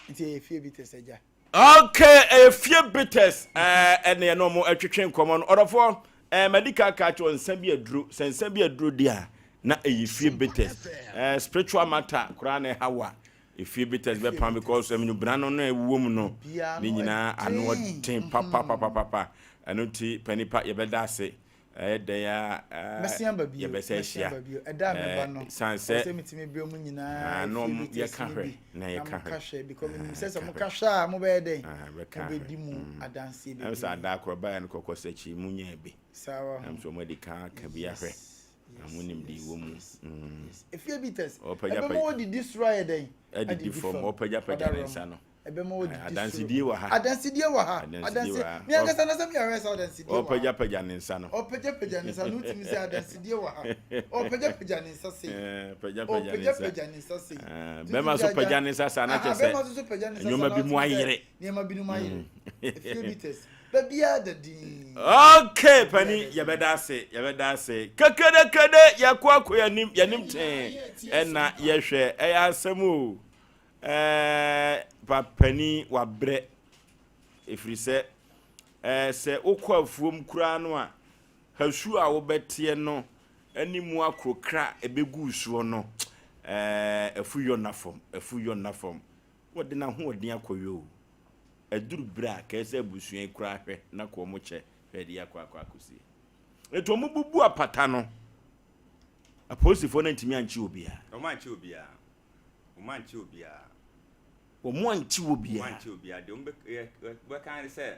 nti ɛyɛ fie bitters agya. Okay, ɛyɛ fie bitters ɛne ɛne ɔmo ɛtwetwe nkɔmɔ no ɔdɔfoɔ ɛɛ madi ka ka kyerɛ nsa bi aduro sɛ nsa bi aduro di a na ɛyɛ fie bitters ɛɛ spiritual matter koraa na ɛha wa efie bitters bɛpam because ɛmnyubena no na ɛwɔ mu no ne nyinaa ano ɔden papapapapa ɛno nti panipa yɛbɛda ase ɛyɛ dɛn a yɛbɛsɛ ahyia san sɛ na ɔmo yɛka hwɛ na yɛka hwɛ bɛka hwɛ ɛm sɛ adaa korɔ baeɛ no kɔkɔ sɛ akyi mu nyaa bi ɛm sɛ ɔmo adi kan ka bi ahwɛ na mo nim deɛ ɛwɔ mu. Efie bitters. Ɛbɛma wɔdidi soro ayɛ dɛn? Adidi fam. Ɔpagyapagya ne nsa no. Ɛbɛma wɔdidi soro. Adansedie wɔ ha. Adansedie wɔ ha. Adansedie wɔ ha. Mi ankasa na sɛ mi ahwɛ sɛ adansedie wɔ ha. Ɔpagyapagya ne nsa no. Ɔpagyapagya ne nsa no wotumi sɛ adansedie wɔ ha. Ɔpagyapagya ne nsa sei. Ɔpagyapagya ne nsa. Sei. Bɛrima nso pagya ne nsa saa na kyerɛ sɛ nneɛma bi mu ayere. Nneɛma bi mu ayere. Efie bitters. Baabiara da dinn. Okay, pani, yɛbɛda ase, yɛbɛda ase. Kekedekede, yɛkɔ akɔ yɛnim, yɛnim tee, ɛna yɛhwɛ, ɛyɛ asɛm o. Ɛɛ, pa pani wabrɛ, ɛfiri sɛ, ɛɛ, sɛ wokɔ afuom koraa no a, hasu a wobɛteɛ no, ɛne mu akorokra a ɛbɛgu soɔ no, ɛɛ, afu yɔ nna fam, afu yɔ nna fam. Wɔde n'ahoɔden akɔyɔ o. Aduru bere a kɛɛ sɛ abusua yi koraa hwɛ na kɔ wɔn kyɛ hwɛ de akɔ akɔ akɔsie. Enti wɔn bubu apata no, apolisifoɔ no antumi ankye obiara. Wɔn ankye obiara. Wɔn ankye obiara. Wɔn ankye obiara. Wɔn ankye obiara. Deɛ wɔn bɛ bɛka ne sɛ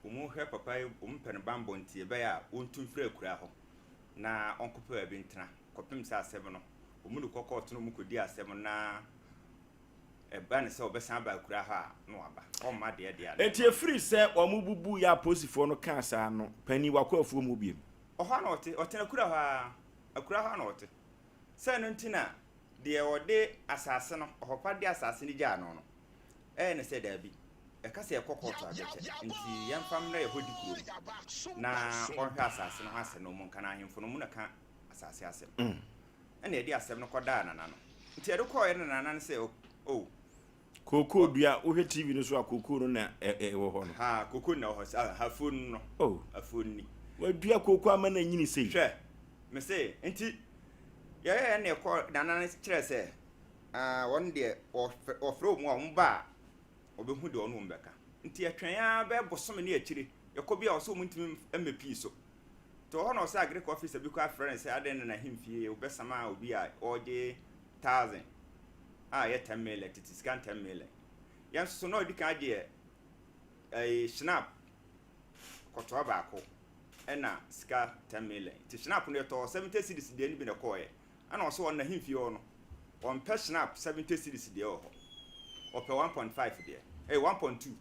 wɔn hwɛ papa yi, wɔn pɛ no bammɔ nti ɛbɛyɛ a wɔntu mfiri akuraa hɔ na ɔnkɔpɛ baabi ntena kɔpem sɛ asɛm no wɔn de kɔ kɔɔto na wɔn kɔdi asɛm no na ɛba no sɛ ɔbɛsan aba akuraa hɔ a, na waba. Ɔmma deɛ deɛ a, na Enti ɛmma. ɛfiri sɛ wɔbubuu yɛ apolisifoɔ no kaa saa no, panin, wakɔ afuom hɔ bio. Ɔhɔ ara na ɔte. Ɔtena akura hɔ ara. Akura hɔ ara na ɔte. Sɛ ɛno nti na deɛ ɔde asase no, ɔhɔpa de asase no gyaa no no, ɛyɛ no sɛ daabi, ɛka sɛ yɛkɔ kɔɔto a bɛkyɛ, nti yɛmfa mmrɛ yɛ hɔ di kuro no na ɔnhwɛ asase no ho asɛm na ɔmu nka no ahemfo no ɔmu na ka asase asɛm. Ɛna yɛde asɛm no kɔdaa nana no. Nti yɛde kɔɔeɛ no nana no sɛ oh. Kookoo dua, wohwɛ TV no so a kookoo no na ɛwɔ hɔ no. Ha, kookoo na ɛwɔ hɔ, sa afuo no no. Oh. Afuo no ni. Wadua kookoo ama no anyini sei. Hwɛ, me se, nti yɛyɛɛ na yɛkɔ nana no kyerɛ sɛ ah, wɔn deɛ wɔfrɛ wɔn a wɔn ba a wɔbɛhu deɛ ɔne wɔn bɛka. Nti yɛtwɛn ara bɛyɛ bosome ne akyire, yɛkɔ bi a wɔsɛ wɔn ntumi mmɛpii so. Nti wɔ hɔ na ɔsɛ agric officer bi koraa frɛ no sɛ adɛn na n'ahemfie wobɛsama obi a ɔregye thousand a ɛyɛ ten million tete sika ten million. Yɛn nso so na ɔdi kan agye ɛyi schnapp kɔtoa baako. Ɛna sika 10 million. Nti Schnapp no yɛtɔɔ 70 cedis deɛ no bi na ɛkɔɔeɛ. Ɛna ɔse ɔno n'ahemfie hɔ no, ɔmpɛ Schnapp 70 cedis deɛ wɔ hɔ. Ɔpɛ 1.5 deɛ, ɛyɛ 1.2.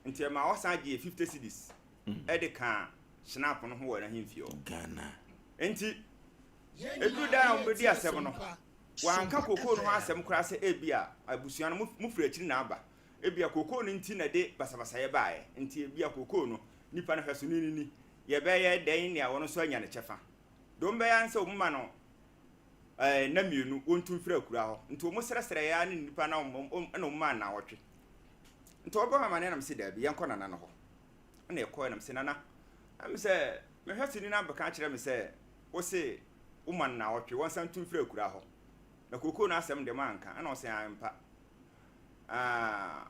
Nti ɛmaa ɔsan gyee 50 cedis ɛde kaa Schnapp no ho wɔ n'ahemfie hɔ. Ghana. Nti ɛduru da a wɔbɛdi asɛm no, wɔanka kokoo no ho asɛm koraa sɛ ebia abusua no mofiri akyiri na aba. Ebia kokoo no nti na ɛde basabasayɛ baeɛ. Nti ebia kokoo no, nipa no hwɛsoni no ni. Yɛbɛyɛ dɛn nea ɔno nso anya ne kyɛfa? Deɛ wɔbɛyɛ ara ne sɛ wɔma no nna mmienu wɔntu mfiri akura hɔ. Nti wɔsrɛsrɛeɛ ara ne nnipa no na wɔmaa nnawɔtwe. Nti wɔbɔɔ me amaneɛ na mese daabi, yɛnkɔ Nana no hɔ. Ɛna yɛkɔeɛ na mese Nana, na me sɛ me hwɛsoni no abɛka akyerɛ me sɛ wose woma no nnawɔtwe wɔnsan ntu mfiri akura hɔ. Na kookoo no asɛm deɛ moanka. Ɛna ɔse ampa. Ah,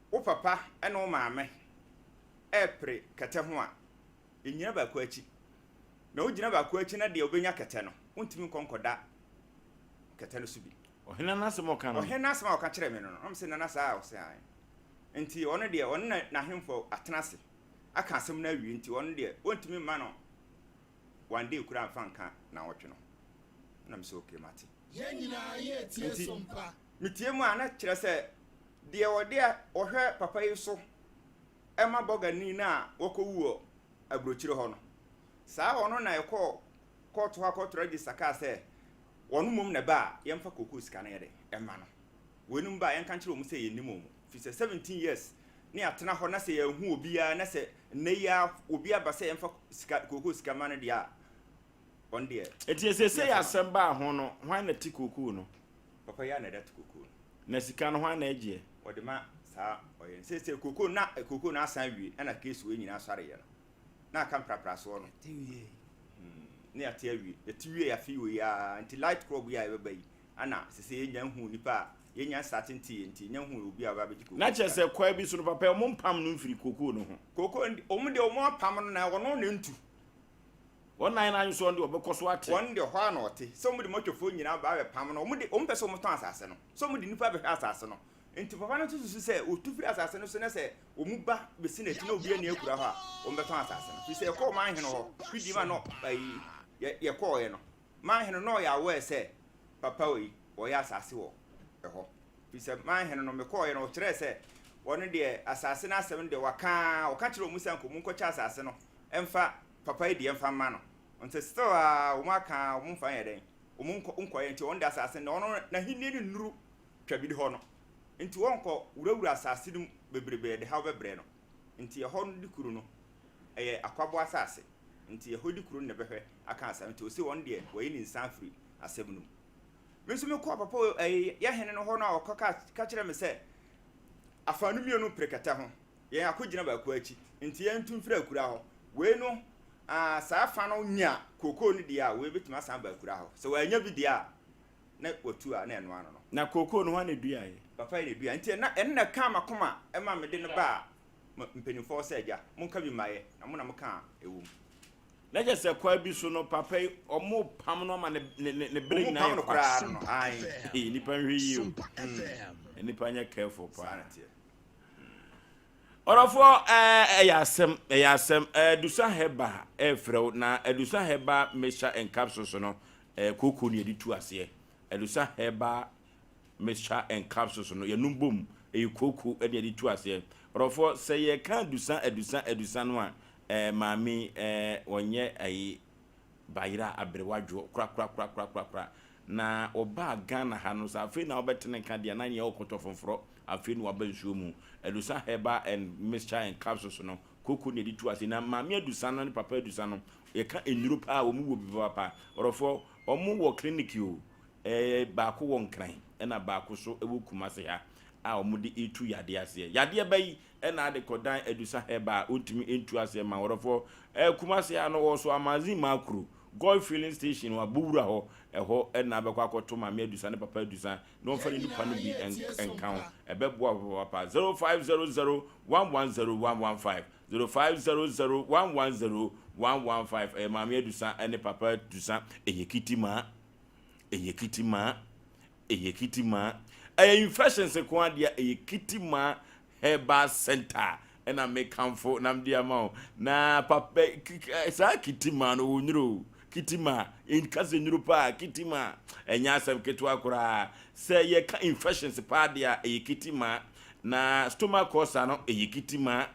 wo papa ne wo maame repere kɛtɛ ho a, nnyina baako akyi. Na wogyina baako akyi na deɛ wobɛnya kɛtɛ no, wontumi nkɔ nkɔda kɛtɛ no so bi. Ɔhene no asɛm a ɔka no. Ɔhene no asɛm a ɔka kyerɛɛ me no no, na mese, Nana saa a? Ɔse, Aane. Nti ɔno deɛ, ɔne n'ahemfo atena ase aka asɛm no awie, nti ɔno deɛ, wɔntumi mma no one day koraa mfa nka nnawɔtwe no. Ɛna mese, Okay, mate. Nti metie mu a, na kyerɛ sɛ deɛ ɔde a ɔhwɛ papa yi so ma bɔgani no a wakɔwu wɔ aburokyire hɔ no, saa ɔno na ɛkɔɔ kɔɔto hɔ akɔto register kaa sɛ wɔn mmom na ɛba a yɛmfa kookoo sika no yɛ dɛ ɛma no. Weinom ba a yɛnka nkyerɛ wɔn sɛ yɛnnim wɔn, firi sɛ 17 years ne yɛatena hɔ na sɛ yɛanhu obiara na sɛ nnɛ yi ara obi aba sɛ yɛmfa sika kookoo sika ma no deɛ a, wɔn deɛ. Enti seesei asɛm baa ho no, hwan na ɛte kookoo no? Papa yi ara na ɛda te kookoo no. Na sika no hwan na ɛgyeɛ? Wɔde ma saa ɔyɛ no. Seesei kookoo no na kookoo no asan awie ɛna case wei nyinaa sɔreeɛ no. Na aka mpraprasoɔ no. Yɛte wie. Hmm, na yɛate awie. Yɛte wie afe wei ara nti light crop yi a ɛbɛba yi ana sese yɛnya nhuu nipa a yɛnya nsate nteeɛ nti yɛnya nhuu obi a ɔbɛba abɛgye kookoo Na kyerɛ sika no. sɛ kwan bi so no papa yi wɔn mpam no mfiri kookoo no ho. Kookoo no wɔn deɛ wɔn apam no na ɔno na ntu. Wɔn nan no nso, ɔno deɛ ɔbɛkɔ so ate. Wɔn deɛ, hɔ ara na ɔte. Sɛ wɔde mɔtwafoɔ nyinaa ba abɛpam no, wɔn de, wɔmpɛ sɛ wɔtɔn asase no. Sɛ wɔde nnipa bɛhwɛ asase no. Enti papa no nso susu sɛ wɔtu firi asase no so na sɛ wɔn ba bɛsi n'akyi na obi anni akura hɔ a, wɔbɛtɔn asase no. Firi sɛ yɛkɔɔ manhene hɔ, fidie ma na ayi, yɛ, yɛkɔɔeɛ no, manhene no na ɔyɛ aware sɛ papa wei, ɔyɛ asase wɔ ɛhɔ. Firi sɛ manhene no, mekɔɔeɛ no, ɔkyerɛɛ sɛ wɔn deɛ asase no asɛm no deɛ waka ara, ɔka kyerɛɛ wɔn sɛ anka wɔnkɔkyɛ asase no mfa papa yi deɛ mfa mma no nti still aa wɔn aka aa wɔn mfa nyɛ dɛn wɔn nkɔ nkɔyɛ nti wɔn de asase no ɔno n'ahenni no nnuru twabiri hɔ no nti wɔnkɔ wurawura asase no mu bebrebe ɛde haw bɛbrɛ no nti ɛhɔ no de kuro no ɛyɛ akwabo asase nti ɛhɔ di kuro no na ɛbɛhwɛ aka asɛm nti ɔsi wɔn deɛ wɔyi ne nsa afiri asɛm no mu me nso mekɔɔ papa ɛyɛ yɛ hene no hɔ no a ɔkɔ ka kyerɛ me sɛ afa no mmienu prekɛtɛ ho Yɛn akogyina baako akyi, nti yɛntu mfiri akura hɔ. Wei no, ah, saa fa no nya kookoo no deɛ a, wei bɛtumi asan aba akura hɔ. Sɛ wannya bi deɛ a, na watu a, na ɛno ano no. Na kookoo no, hwan na ɛduaeɛ? Papa yi na ɛduaeɛ. Nti ɛna, ɛno na ɛkaa m'akoma ma mede no baa mpanimfoɔ hɔ sɛ, Agya, monka bi mma yɛ, na mo na moka a ɛwɔ mu. Na kyerɛ sɛ kwan bi so no, papa yi, wɔrepam no ama ne, ne, ne, ne bere nyinaa Wɔrepam yɛ no kwa. koraa no no, ae. Hey, nnipa nhwɛ yie o. Mm. Nnipa nyɛ careful Saa paa. na ɛteɛ. Ɔdɔfoɔ ɛɛ ɛyɛ asɛm ɛyɛ asɛm ɛɛ Dusa Herbal ɛɛfrɛ wo na Adusa Herbal mixture and capsules no ɛɛ kooko na yɛde tu aseɛ Adusa Herbal mixture and capsules no yɛnom bom ɛyɛ kooko ɛna yɛde tu aseɛ Ɔdɔfoɔ sɛ yɛka Adusa Adusa Adusa no a ɛɛ maame ɛɛ wɔnyɛ ɛyi Bayera aberewa dwoɔ korakorakorakorakora. Na ɔbaa Ghana ha no sɛ afei na wobɛte ne nka deɛ na nyɛ ɔkɔtɔ fonforɔ afei na waba nsuo mu. Adusa herbal and mixture and capsules no koko na yɛde tu ase. Na maame Adusa no ne papa Adusa no yɛka nnuro paa a wɔn wɔ bi papaapa. Ɔdɔfoɔ wɔn wɔ clinic o, ɛɛ baako wɔ Nkran ɛna baako so wɔ Kumasi ha a wɔn de retu yadeɛ aseɛ. Yadeɛ bɛyi Ɛna ade kɔdan Adusa Herbal a ontumi ntu aseɛ ma wɔdɔfoɔ ɛɛ Kumasi ha no wɔ so Amazin Makro Goil filling station wɔ Abowura hɔ ɛhɔ ɛna abɛkɔ akɔto Maame Adusa ne Papa Adusa na wɔmfa ne nipa no bi nka ho ɛbɛboa wo papaapa 0500 110 115 0500 110 115 ɛyɛ Maame Adusa ɛne Papa Adusa ɛyɛ kitimaa ɛyɛ kitimaa ɛyɛ kitimaa ɛyɛ infections ko adeɛ ɛyɛ kitimaa Herbal Centre. ɛna mekamfo na mede ama wo. Na papa saa kitima no wɔ nnuro o. Kitima, nka sɛ nnuro paa, kitima ɛnyɛ asɛm ketewa koraa. Sɛ yɛka infections paa deɛ a, ɛyɛ kitima. Na stomach ulcer no, ɛyɛ kitima.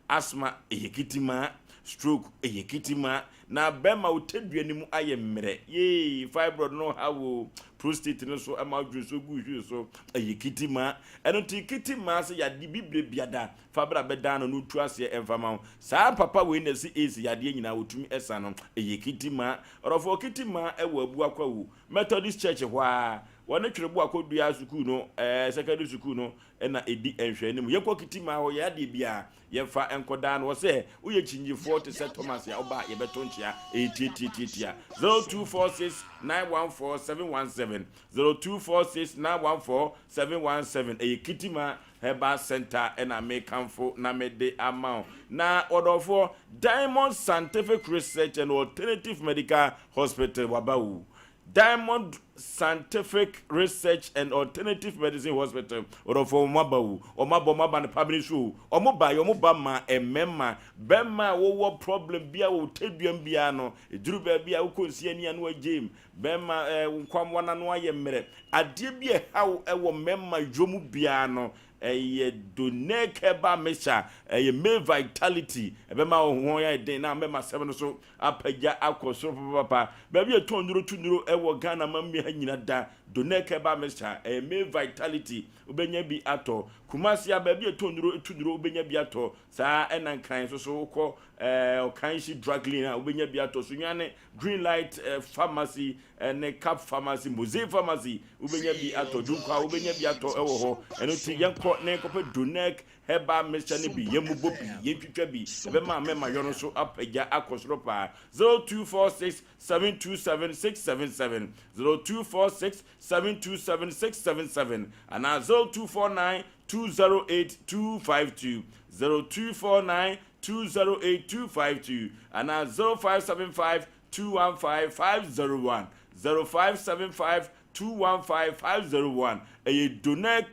Asthma, ɛyɛ kitima. Stroke, ɛyɛ kitima. Na bɛrima wo tadua no mu ayɛ mmerɛ, yee, fibroid no ha wo, prostate no so ɛma wodwo so gu hwii so, ɛyɛ kitima. Ɛno nti kitima sɛ yade bibire biada fa bra bɛdan no no ntu aseɛ ɛmfa ma wo. Saa papa wei na ɛse AIDS yadeɛ nyinaa wɔtumi ɛsa no, ɛyɛ kitima. Ɔdɔfoɔ kitima ɛwɔ Abuakwawu Methodist Church hɔ ara, wɔne Twereboa kɔdua sukuu no, ɛɛ secondary sukuu no ɛna ɛdi nhwɛanim. Yɛnkɔ kitima hɔ, yɛ adeɛ biara Yɛmfa nkɔdaa no hɔ sɛ woyɛ kyingyefoɔ te sɛ Thomas a woba a yɛbɛto nkyea ɛyɛ tiatiatiatia 0246 914 717 0246 914 717 ɛyɛ Kitima Herbal Center ɛna mekamfo na mede ama wo na ɔdɔfoɔ Diamond Scientific Research and Alternative Medical Hospital waba wo Diamond Scientific Research and Alternative Medicine Hospital ɔdɔfoɔ wɔn aba o, wɔn aba wɔn aba no pabene so o, wɔn ba yɛ wɔn ba ma mmɛma, bɛma a wɔwɔ problem biara wɔ tɛduam biara no, ɛduru baabi a wokɔ nsi ani ano agyem, bɛma ɛɛ nkwamoa no ano ayɛ mmerɛ, adeɛ bi a ɛhaw ɛwɔ mmɛma yɔ mu biara no, ɛyɛ Donec Herbal Mixture, ɛyɛ Male Vitality, ɛbɛma wo ho ayɛ den na mmɛma sɛm no so apagya akɔ soro papapapa. Baabi a yɛtɔn nnuro tu nnuro wɔ Ghana man mu ha nyina da Donec Herbal Mixture, ɛyɛ Male Vitality, wobɛnya bi atɔ. Kumasi a baabi a yɛtɔn nnuro tu nnuro wobɛnya bi atɔ. Saa ɛna Nkran nso so wokɔ ɛɛ Ɔkanhyi Drug Lane a wobɛnya bi atɔ. Sunyani Green Light Pharmacy ne Cap Pharmacy, Mose Pharmacy wobɛnya bi atɔ. Dunkwa wobɛnya bi atɔ wɔ hɔ. Ɛno nti yɛnkɔ na yɛnkɔpɛ Donec Herbal mixture no bi, yɛmmobɔ bi, yɛntwitwa bi, ɛbɛma mɛma yɔ no so apagya akɔ soro paa. 0246 727 677, 0246 727 677 anaa 0249 208 252, 0249 208 252 anaa 0575 215 501, 0575 215 501. Ɛyɛ Donec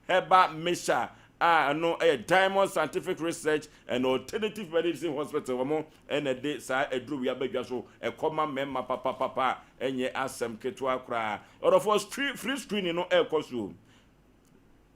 Herbal Mixture a ɛno yɛ Diamond Scientific Research and Alternative Medicine Hospital wɔn na ɛde saa aduro wei aba dwa so. Ɛkɔ ma mmarima papapapa a ɛnyɛ asɛm ketewa koraa. Ɔdɔfoɔ, free screening no ɛrekɔ so.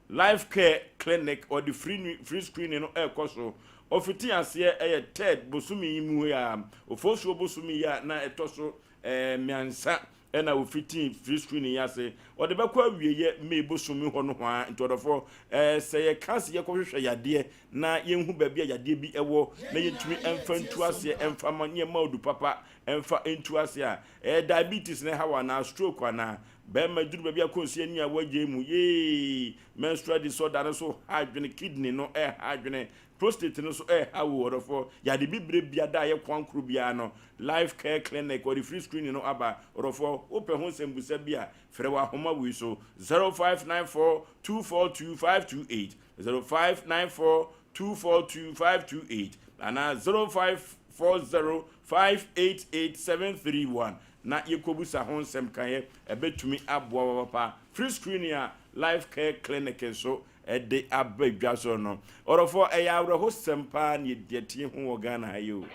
Life Care Clinic ɔde free free screening no ɛrekɔ so. Ɔfiti aseɛ ɛyɛ third bosome yi mu yi a, Ofosuo bosome yi a na ɛtɔ so mmiɛnsa Ɛna ofitii free screening yi ase. Ɔde bɛkɔ awieɛ May bosome hɔ nohoaa. Nti ɔdɔfoɔ, ɛɛ sɛ yɛka sɛ yɛkɔhwehwɛ yadeɛ na yɛnhu baabi a yadeɛ bi wɔ na yɛntumi mfa ntu aseɛ mfa ma nneɛma odu papa mfa ntu aseɛ a, ɛyɛ diabetes na ɛha wo anaa stroke anaa? Bɛrima duru baabi a kɔnsi ani a woagyae mu, yee, menstrual disorder no nso ha adwene, kidney no ɛha adwene, Prostate no nso ɛreha wo ɔdɔfoɔ. Yade bibire bia da a ɛyɛ kwan koro biara no, Life Care Clinic wɔde free screening no aba. Ɔdɔfoɔ, wopɛ ho nsɛmbusa bi a, frɛ wɔ ahoma wei so, 0594 242 528, 0594 242 528 anaa 0540 588 731 na yɛkɔbusa ho nsɛm kaeɛ. Ɛbɛtumi aboa wo papa. Free screening a Life Care Clinic nso de aba dwa so no. Ɔdɔfoɔ, ɛyɛ awerɛhosɛm paa ne yɛte ho wɔ Ghana ha yi o.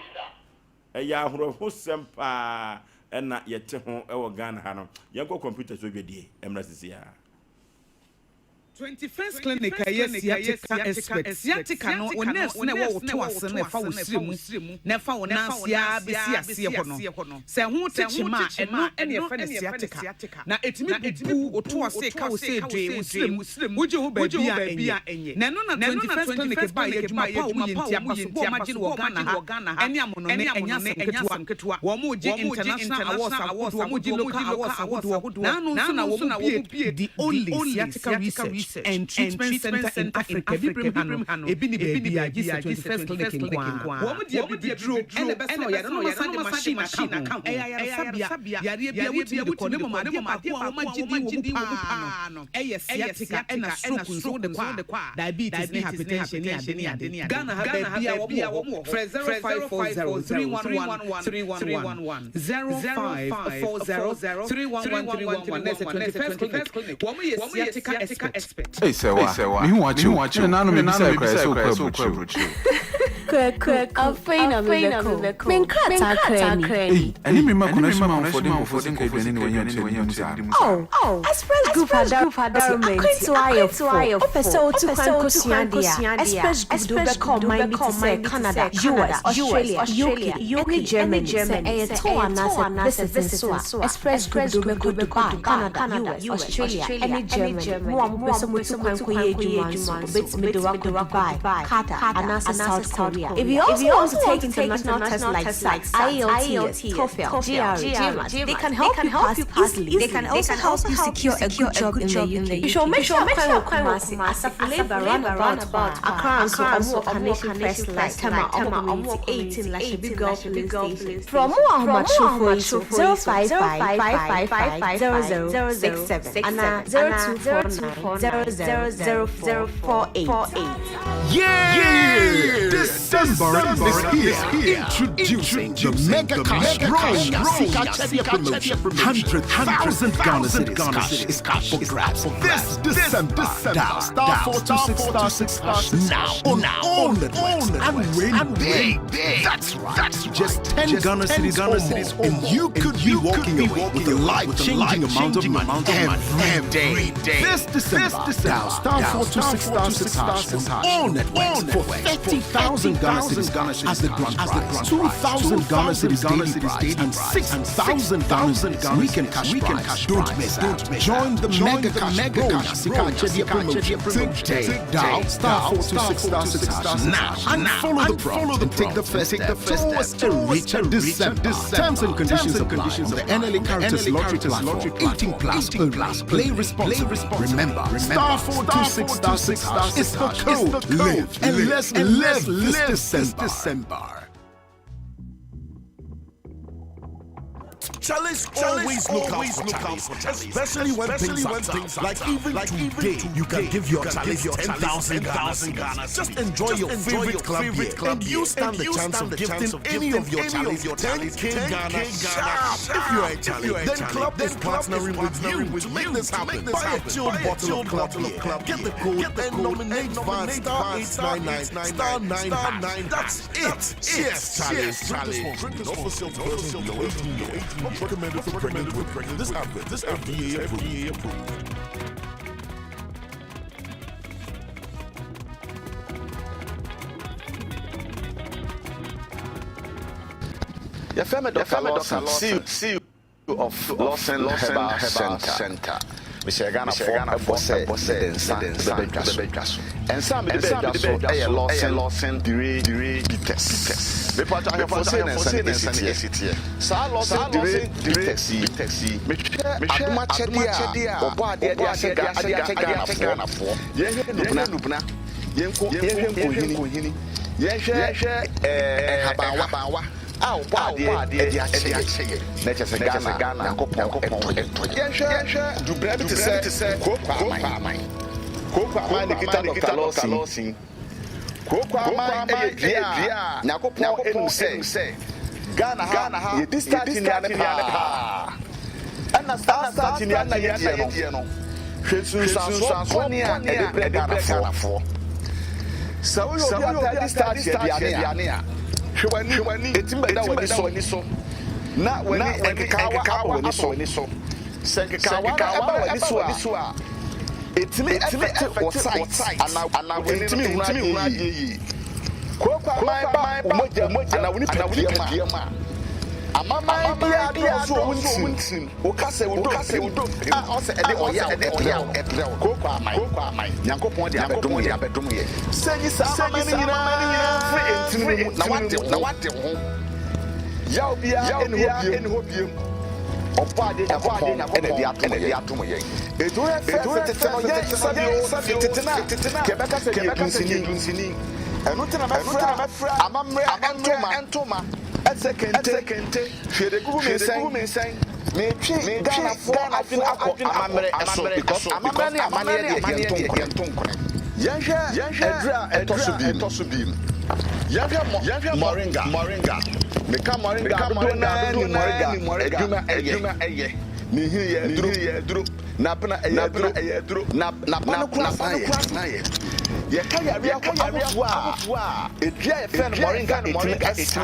Ɛyɛ awerɛhosɛm paa na yɛte ho wɔ Ghana ha no. Yɛnkɔ kɔmputa so dwadie mmra sisi ara. 21st Clinic a ɛyɛ sciatica expert. Sciatica no, wo nerves no a ɛwɔ wo to ase no a ɛfa wo srɛ mu na ɛfa wo nan ase ara bɛsi aseɛ hɔ no, sɛ ɛho te kyema a, ɛno na yɛfrɛ no sciatica. Na ɛtumi bubu wo to ase ka wo sɛ dwee wo serɛ mu, wogye ho baabi a ɛnyɛ. Na ɛno na 21st Clinic baeɛ, adwuma pa a wɔyɛ nti, abasobɔ a wɔagye no wɔ Ghana ha ne amonone ɛnyɛ asɛm ketewa. Wɔregye international awards ahodoɔ, wɔregye local awards ahodoɔ, na ano nso na wɔbue the only sciatica research and treatment centre in Africa, Abibirem ha no, ebi ni baabi a gye sɛ 21st Clinic nko ara. Wɔn de abibiduro na ɛbɛsa ɔyare na wɔasan de machine aka ho. Ɛyɛ ayaresabea, yareɛ biara wotumi de kɔ na mmom adeɛ baako a wɔagye din wɔ mu paa no yɛ sciatica ɛna stroke nso wode kɔ a, diabetes ne hypertension ne ade ne ade. Ghana ha baabiara wɔn wɔ hɔ. Frɛ 0540 311 311, 0540 311 311 na ɛsɛ 21st Clinic. Wɔn yɛ sciatica expert. Ei sɛwa, mehu w'akyi o, me nananom mebisa koraa sɛ wokɔ aburokyire o. Kwaku, afei na mebɛkɔ o, me nkrataa koraa ni. Ei, ɛne me mma kɔnɛhye manfoɔ de nkurɔfoɔ sika aduane na wɔanya otua di mu saa. Oh, Express Group Adaroma nti akwantuo ayɛ fo. Wopɛ sɛ wotu kwan kɔsua adeɛ a, Express Group de wo bɛkɔ ɔman bi te sɛ Canada, US, Australia, UK, ne Germany. Sɛ ɛyɛ tour anaasɛ visit nso a, Express Group de wo bɛkɔ Dubai, Canada, US, Australia, ne Germany. Mo a mopɛ sɛ motu kwan kɔyɛ adwuma nso, wɔbɛtumi de wo akɔ Dubai, Qatar, anaasɛ South Korea. If you also want to take international tests like SAT, IELTS, TOEFL, GRE, GMAT, they can help you pass easily. They can also help you secure a good job in the UK. Hwehwɛ wɔn akyi kwan wɔ Kumasi, Asafo Labour roundabout hɔ a, Accra nso, wɔn wɔ Carnation First Light, Tema, wɔn Community 18, Lashibi Girl Filling Station. Frɛ wɔn wɔ ahomatorofo yi so, 055 555 0067 anaa 0249 00 0448. Yeah! December is here. Introducing the Mega Cash Bronya Sika Akyɛdeɛ Promotion. 100,000 Ghana cedis cash is up for grabs. This December, dial star 426 star 6 hash now on all networks and win big. That's right. Just 10 Ghana cedis or more, and you could be walking away with a life-changing amount of money every day. This December, dial star 426 star 6 hash on all networks for 30,000 Ghana cedis as the grand prize, 2,000 Ghana cedis daily prize, and 6,000 Ghana cedis weekend cash prize. Don't miss out. Join the Mega Cash Bronya Sika Akyɛdeɛ Promotion today. Dial star 426 star 6 hash now and follow the prompt and take the first step towards a richer December. Terms and conditions apply on the NLA Caritas Lottery Platform. 18 plus only. Play responsibly. Remember, star 426 star 6 hash is the code. Live and let's live this December. Chalice always look out for Chalice, especially when things are tough. Like even today, you can give your Chalice 10,000 Ghana. Just enjoy your favorite club beer, and you stand the chance of gifting any of your Chalice 10K Ghana sharp. If you are a Chalice, then Club is partnering with you to make this happen. Buy a chilled bottle of Club beer, get the code, and nominate via star 899 star 9 hash. That's it. Cheers, Chalice. Drink responsibly. Not for sale to persons below 18 years. Not recommended for pregnant women. This advert is FDA approved. Yɛfrɛ me Dr. Lawson, CEO of Lawson Herbal Center. Mehyɛ Ghanafoɔ ɛbɔ sɛ mede nsa bɛbɛ dwa so. Nsa a mede bɛɛ dwa so ɛyɛ Lawson Dire Bitters. Mepatwa ahwɛfoɔ sei na nsa no ɛsi teɛ. Saa Lawson Dire Bitters yi, mehwɛ adom akyɛdeɛ a wɔbɔ adeɛ de ahyɛ Ghanafoɔ. Yɛnhwɛ nubena, yɛnhwɛ nkohini, yɛnhwɛ nhabanwa a wɔbɔ adeɛ de akyɛ yɛn. Na ɛkyɛ sɛ Ghana Nyankopɔn ɛtɔ yɛn. Yɛnhwɛ dubena bi te sɛ kooko aman. Kooko aman na ekita Dr. Lawson. Kooko aman yɛ dua a Nyankopɔn enim sɛ Ghana ha yɛdi starch nnuane paa. Ɛna saa starch nnuane na yɛdiɛ no, hwɛ nsunsuansoɔ bɔne a ɛde brɛ Ghanafoɔ. Sɛ woyɛ obi a ɔtaa di starch aduane a, hwɛ w'ani, ɛtumi bɛda w'ani so na w'ani nkekaawa aba w'ani so. Sɛ nkekaawa no ɛba w'ani so a, ɛtumi ɛfɛte wo sight anaa ɛntumi nhunu adeɛ yie. Kooko aman ba wo mogya mu anaa wo nipadua mu a, amaman biara dɔɔso wɔ wo ntirim. Woka sɛ wo dompe a ɔsɛ ɛde ɔyaw ɛbrɛ wo. Kooko aman, Nyankopɔn de abɛdom yɛn. Sɛ nyi saa amaman no nyinaa mfiri ntini no mu na wade wo ho. Yaw biara ɛnni hɔ bio. Ɔbɔ adeɛ Nyankopɔn ɛna ɛde adom yɛn. Enti wohwɛ fɛ tete no yɛn sɛdeɛ tete no a kɛbɛka sɛ yɛ dunsini. Ɛno nti na mɛfra amammerɛ ntoma ɛsɛ kente hwɛ de gugu me nsɛn. Metwe Ghanafoɔ adwene akɔ amammerɛ so because amammerɛ ne amanneɛ deɛ yɛnto nkone. Yɛnhwɛ aduru a ɛtɔ so bi mu. Yɛnhwɛ moringa. Meka moringa dodoɔ naa ni moringa adwuma ɛyɛ. Ne nhini yɛ aduro. Ne nhini yɛ aduro. N'abena ɛyɛ aduro. Ɛyɛ aduro. Na n'aba no koraa san yɛ aduro. Yɛka yareɛ ahodoɔ a, edua a yɛfrɛ no moringa ɛtumi ɛsa.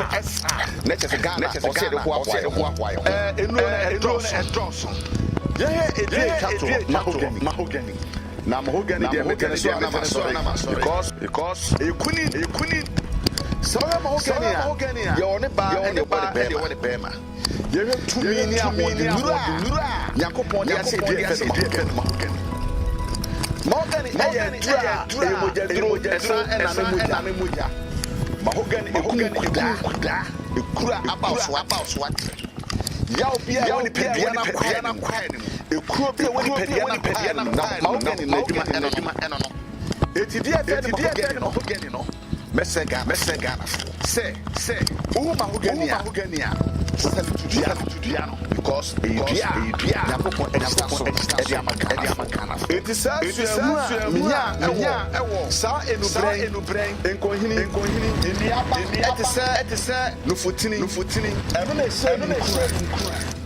Na kyerɛ sɛ Ghana ɔsɛ yɛde hoahoa yɛn ho. Ɛɛ nnuro no ɛdɔɔso. Yɛhwɛ edua a ɛtwa toɔ, mahogany. Mahogany. Na mahogany deɛ mete ne so a na masɔre because because ɛyɛ kunin. Ɛyɛ kunin. Sɛ wohwɛ mahogany a, yɛwɔ ne baa ɛna yɛwɔ ne bɛɛma. Yɛhwɛ tumi ne ahoɔdennuru a Nyankopɔn de ahyɛ dua a yɛfrɛ no mahogany. Mahogany yɛ aduru a ɛyɛ mogyaduro, ɛsan ɛnane mogya. Mahogany ɛkum nkudaa, ekuro a abaw so ate. Yaw bi a ɛwɔ nipadua no akwaa no mu, ekuro bi a ɛwɔ nipadua no akwaa no mu, na mahogany n'adwuma ɛno no. Eti deɛ yɛfrɛ no mahogany no, Mɛsrɛ Ghana, mɛsrɛ Ghanafoɔ sɛ, sɛ wohu mahogany a, mahogany a, sɛ to dua no, to dua no, because ɛyɛ dua a, ɛyɛ dua a Nyankopɔn ahyira so ɛde ama ɛde ama Ghanafoɔ. Enti saa suahu a menyaa ɛwɔ ɛwɔ saa enubrɛn, enubrɛn, nkɔnhini, nkɔnhini, nnuaba ɛte sɛ, ɛte sɛ nufutini, nufutini, ɛno na ɛhyɛɛ me nkuran,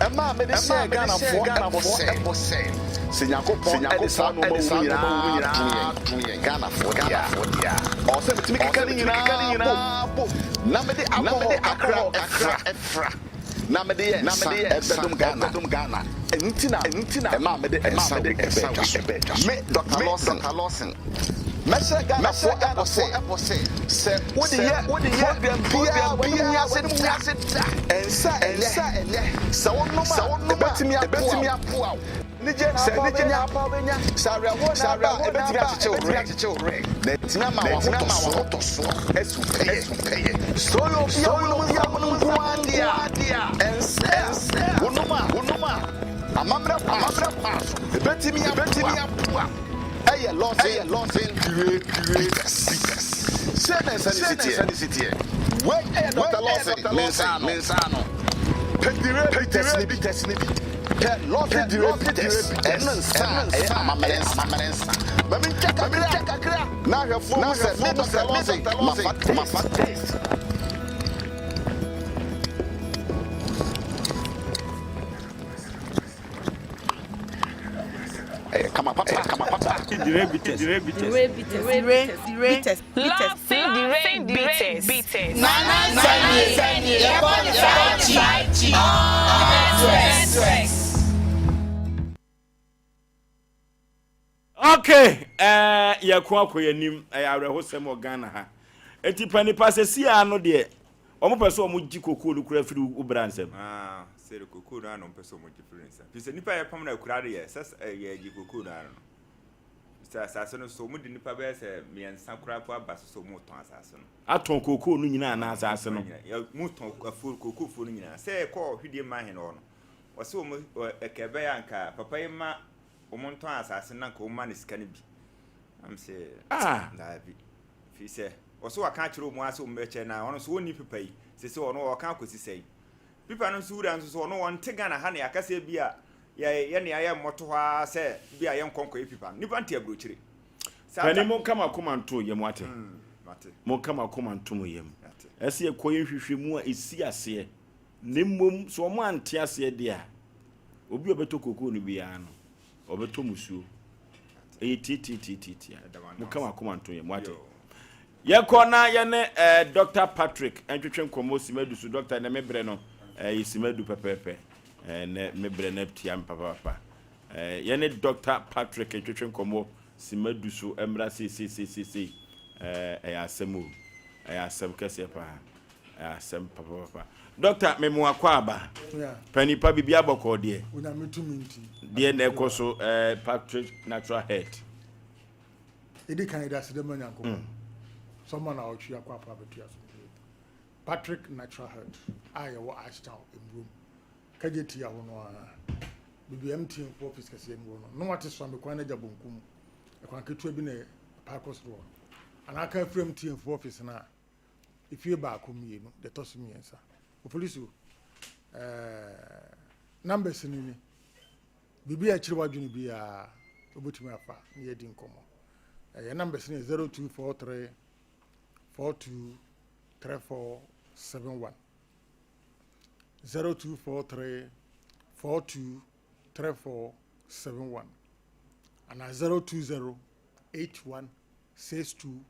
ɛmaa mede hyɛɛ Ghanafoɔ ɛbɔ sɛ, ɛbɔ sɛ, sɛ Nyankopɔn ɛde saa nnoɔma wɔ mu nyinaa dom yɛn, Ghanafoɔ deɛ a, ɔwɔ sɛ metumi keka ne nyinaa bom na mede alcohol kakra fra na mede yɛ nsa ɛbɛdom Ghana. Ɛno nti na ɛmaa mede nsa wei ɛbaa dwa so. Me, Doctor Lawson, mɛhyɛ Ghanafoɔ ɛbɔ sɛ, sɛ wode yɛ program biara w'anim ngu ase da, nsa a ɛnyɛ, sɛ wonom a, ɛbɛtumi aboa wo. Sɛ anigye na apa a wobɛnya, sɛ awerɛhoɔ na aba a, ɛbɛtumi akyekye wo werɛ, na ɛtumi ama w'ahotɔsoɔ asi wo pɛyɛ. Sɛ woyɛ obi a wonom nsa nko ara deɛ a, ɛnsɛ a wonom a amammerɛ kwan so ɛbɛtumi aboa. Ɛyɛ Lawson Pire Bitters. Sei na nsa no si teɛ. Wei yɛ Dɔkta Lawson ne nsa ano. Pɛ Dire Bitters no bi. Pɛ Lawson Dire Bitters, ɛno nsa a ɛyɛ amammerɛ nsa. Ma mentwa kakra na ahwɛfoɔ hu sɛ me Dɔkta Lawson mafa taste. Ɛyɛ kama papa, kama papa. Dire bitters. Dire bitters. Dire bitters. Lawson dire bitters. Nana Sani, yɛbɔ ne 5G Express. Okay, eh, yɛko akɔ yɛn anim, ɛyɛ awerɛhosɛm wɔ Ghana ha. Eti pa nipa sɛ si ano deɛ, wɔn pɛ sɛ wɔn gye kokoo no kura firi wo bra nsam. Ah, sɛ de kokoo no ano wɔn pɛ sɛ wɔn gye firi nsam. Fi sɛ nipa yɛ pam na akura de yɛ, sɛ yɛ gye kokoo no ano no. Sɛ asase no so, wɔn de nipa bɛyɛ sɛ mmiɛnsa koraa po aba so sɛ wɔn retɔn asase no. Atɔn kokoo no nyinaa anaa asase no? Wɔn tɔn afuo kokoo fuo no nyinaa. Sɛ ɛkɔ hwidie mma ahene hɔ no, wɔsɛ wɔn ɛkɛ ɛbɛyɛ anka papa yi ma wɔn ntɔn asase no na nka wɔn ma no sika no bi. Am sɛ ah. Daabi. Fi sɛ wɔsɛ wɔaka akyerɛ wɔn ase wɔn bɛkyɛ na wɔn nso wɔn ni pepa yi. Sɛ sɛ wɔn wɔka akɔsi sɛn. Pipa no nso wura nso so ɔno ɔnte Ghana ha na yɛaka sɛ bi a yɛ yɛ nea yɛ mmɔto hɔ ara sɛ bi a yɛnkɔ nkɔyɛ pipa no. Nipa nte aburokyire. Saa ta. Panin monka mo akoma nto yam wate. Monka mo akoma nto mo yam. Ɛsɛ yɛkɔ yɛ nhwehwɛmu a ɛsi aseɛ. Na mmom sɛ wɔn ante aseɛ deɛ a, obi a ɔbɛtɔ kokoo no biara no, ɔbɛtɔ musuo. Ɛyɛ tiatiatiatia. Monka mo akoma nto yam wate. Yɛkɔ na yɛne eh, Dr. Patrick ntwetwe nkɔmmɔ simadu so. Dɔkta, nɛ me berɛ no eh, yɛ simadu pɛpɛɛpɛ. Eh, nɛ me berɛ no atia me papaapa. Eh, yɛne Dr. Patrick ntwetwe nkɔmmɔ simadu so mmra seiseiseisei. Eh, ɛyɛ asɛm o. Ɛyɛ asɛm kɛseɛ paa. Ɛyɛ asɛm papapapa. Dɔkta, me mo akɔ aba. Panipa biribi abɔkɔɔ deɛ. Onyame tumi nti. Deɛ na ɛkɔ so eh, Patrick Natural Head. Yɛdi kan yɛde aseda ma Nyankopɔn sɛ ɔma naawɔtwe akɔ apa abɛto yɛn asomdwoeɛ mu. Patrick Natural Health a yɛwɔ Ashtown, Mburom, Kagye Tia hɔ no ara, baabi a MTN foɔ office kɛseɛ no wɔ no, na wate Suame kwan no agya bonkum, ɛkwan ketewa bi na ɛpae kɔ soro hɔ no. Anaa ka afiri MTN foɔ office no a, efie baako, mmienu, deɛ ɛtɔ so mmiɛnsa. Opolisi, ɛɛ, numbers no ni. Biribi a ɛkyere w'adwene biara, wobɛtumi afa na yɛadi nkɔmmɔ. Yɛn numbers no yɛ 0243 42 3471. 0243 42 34 71 anaa 020 81 62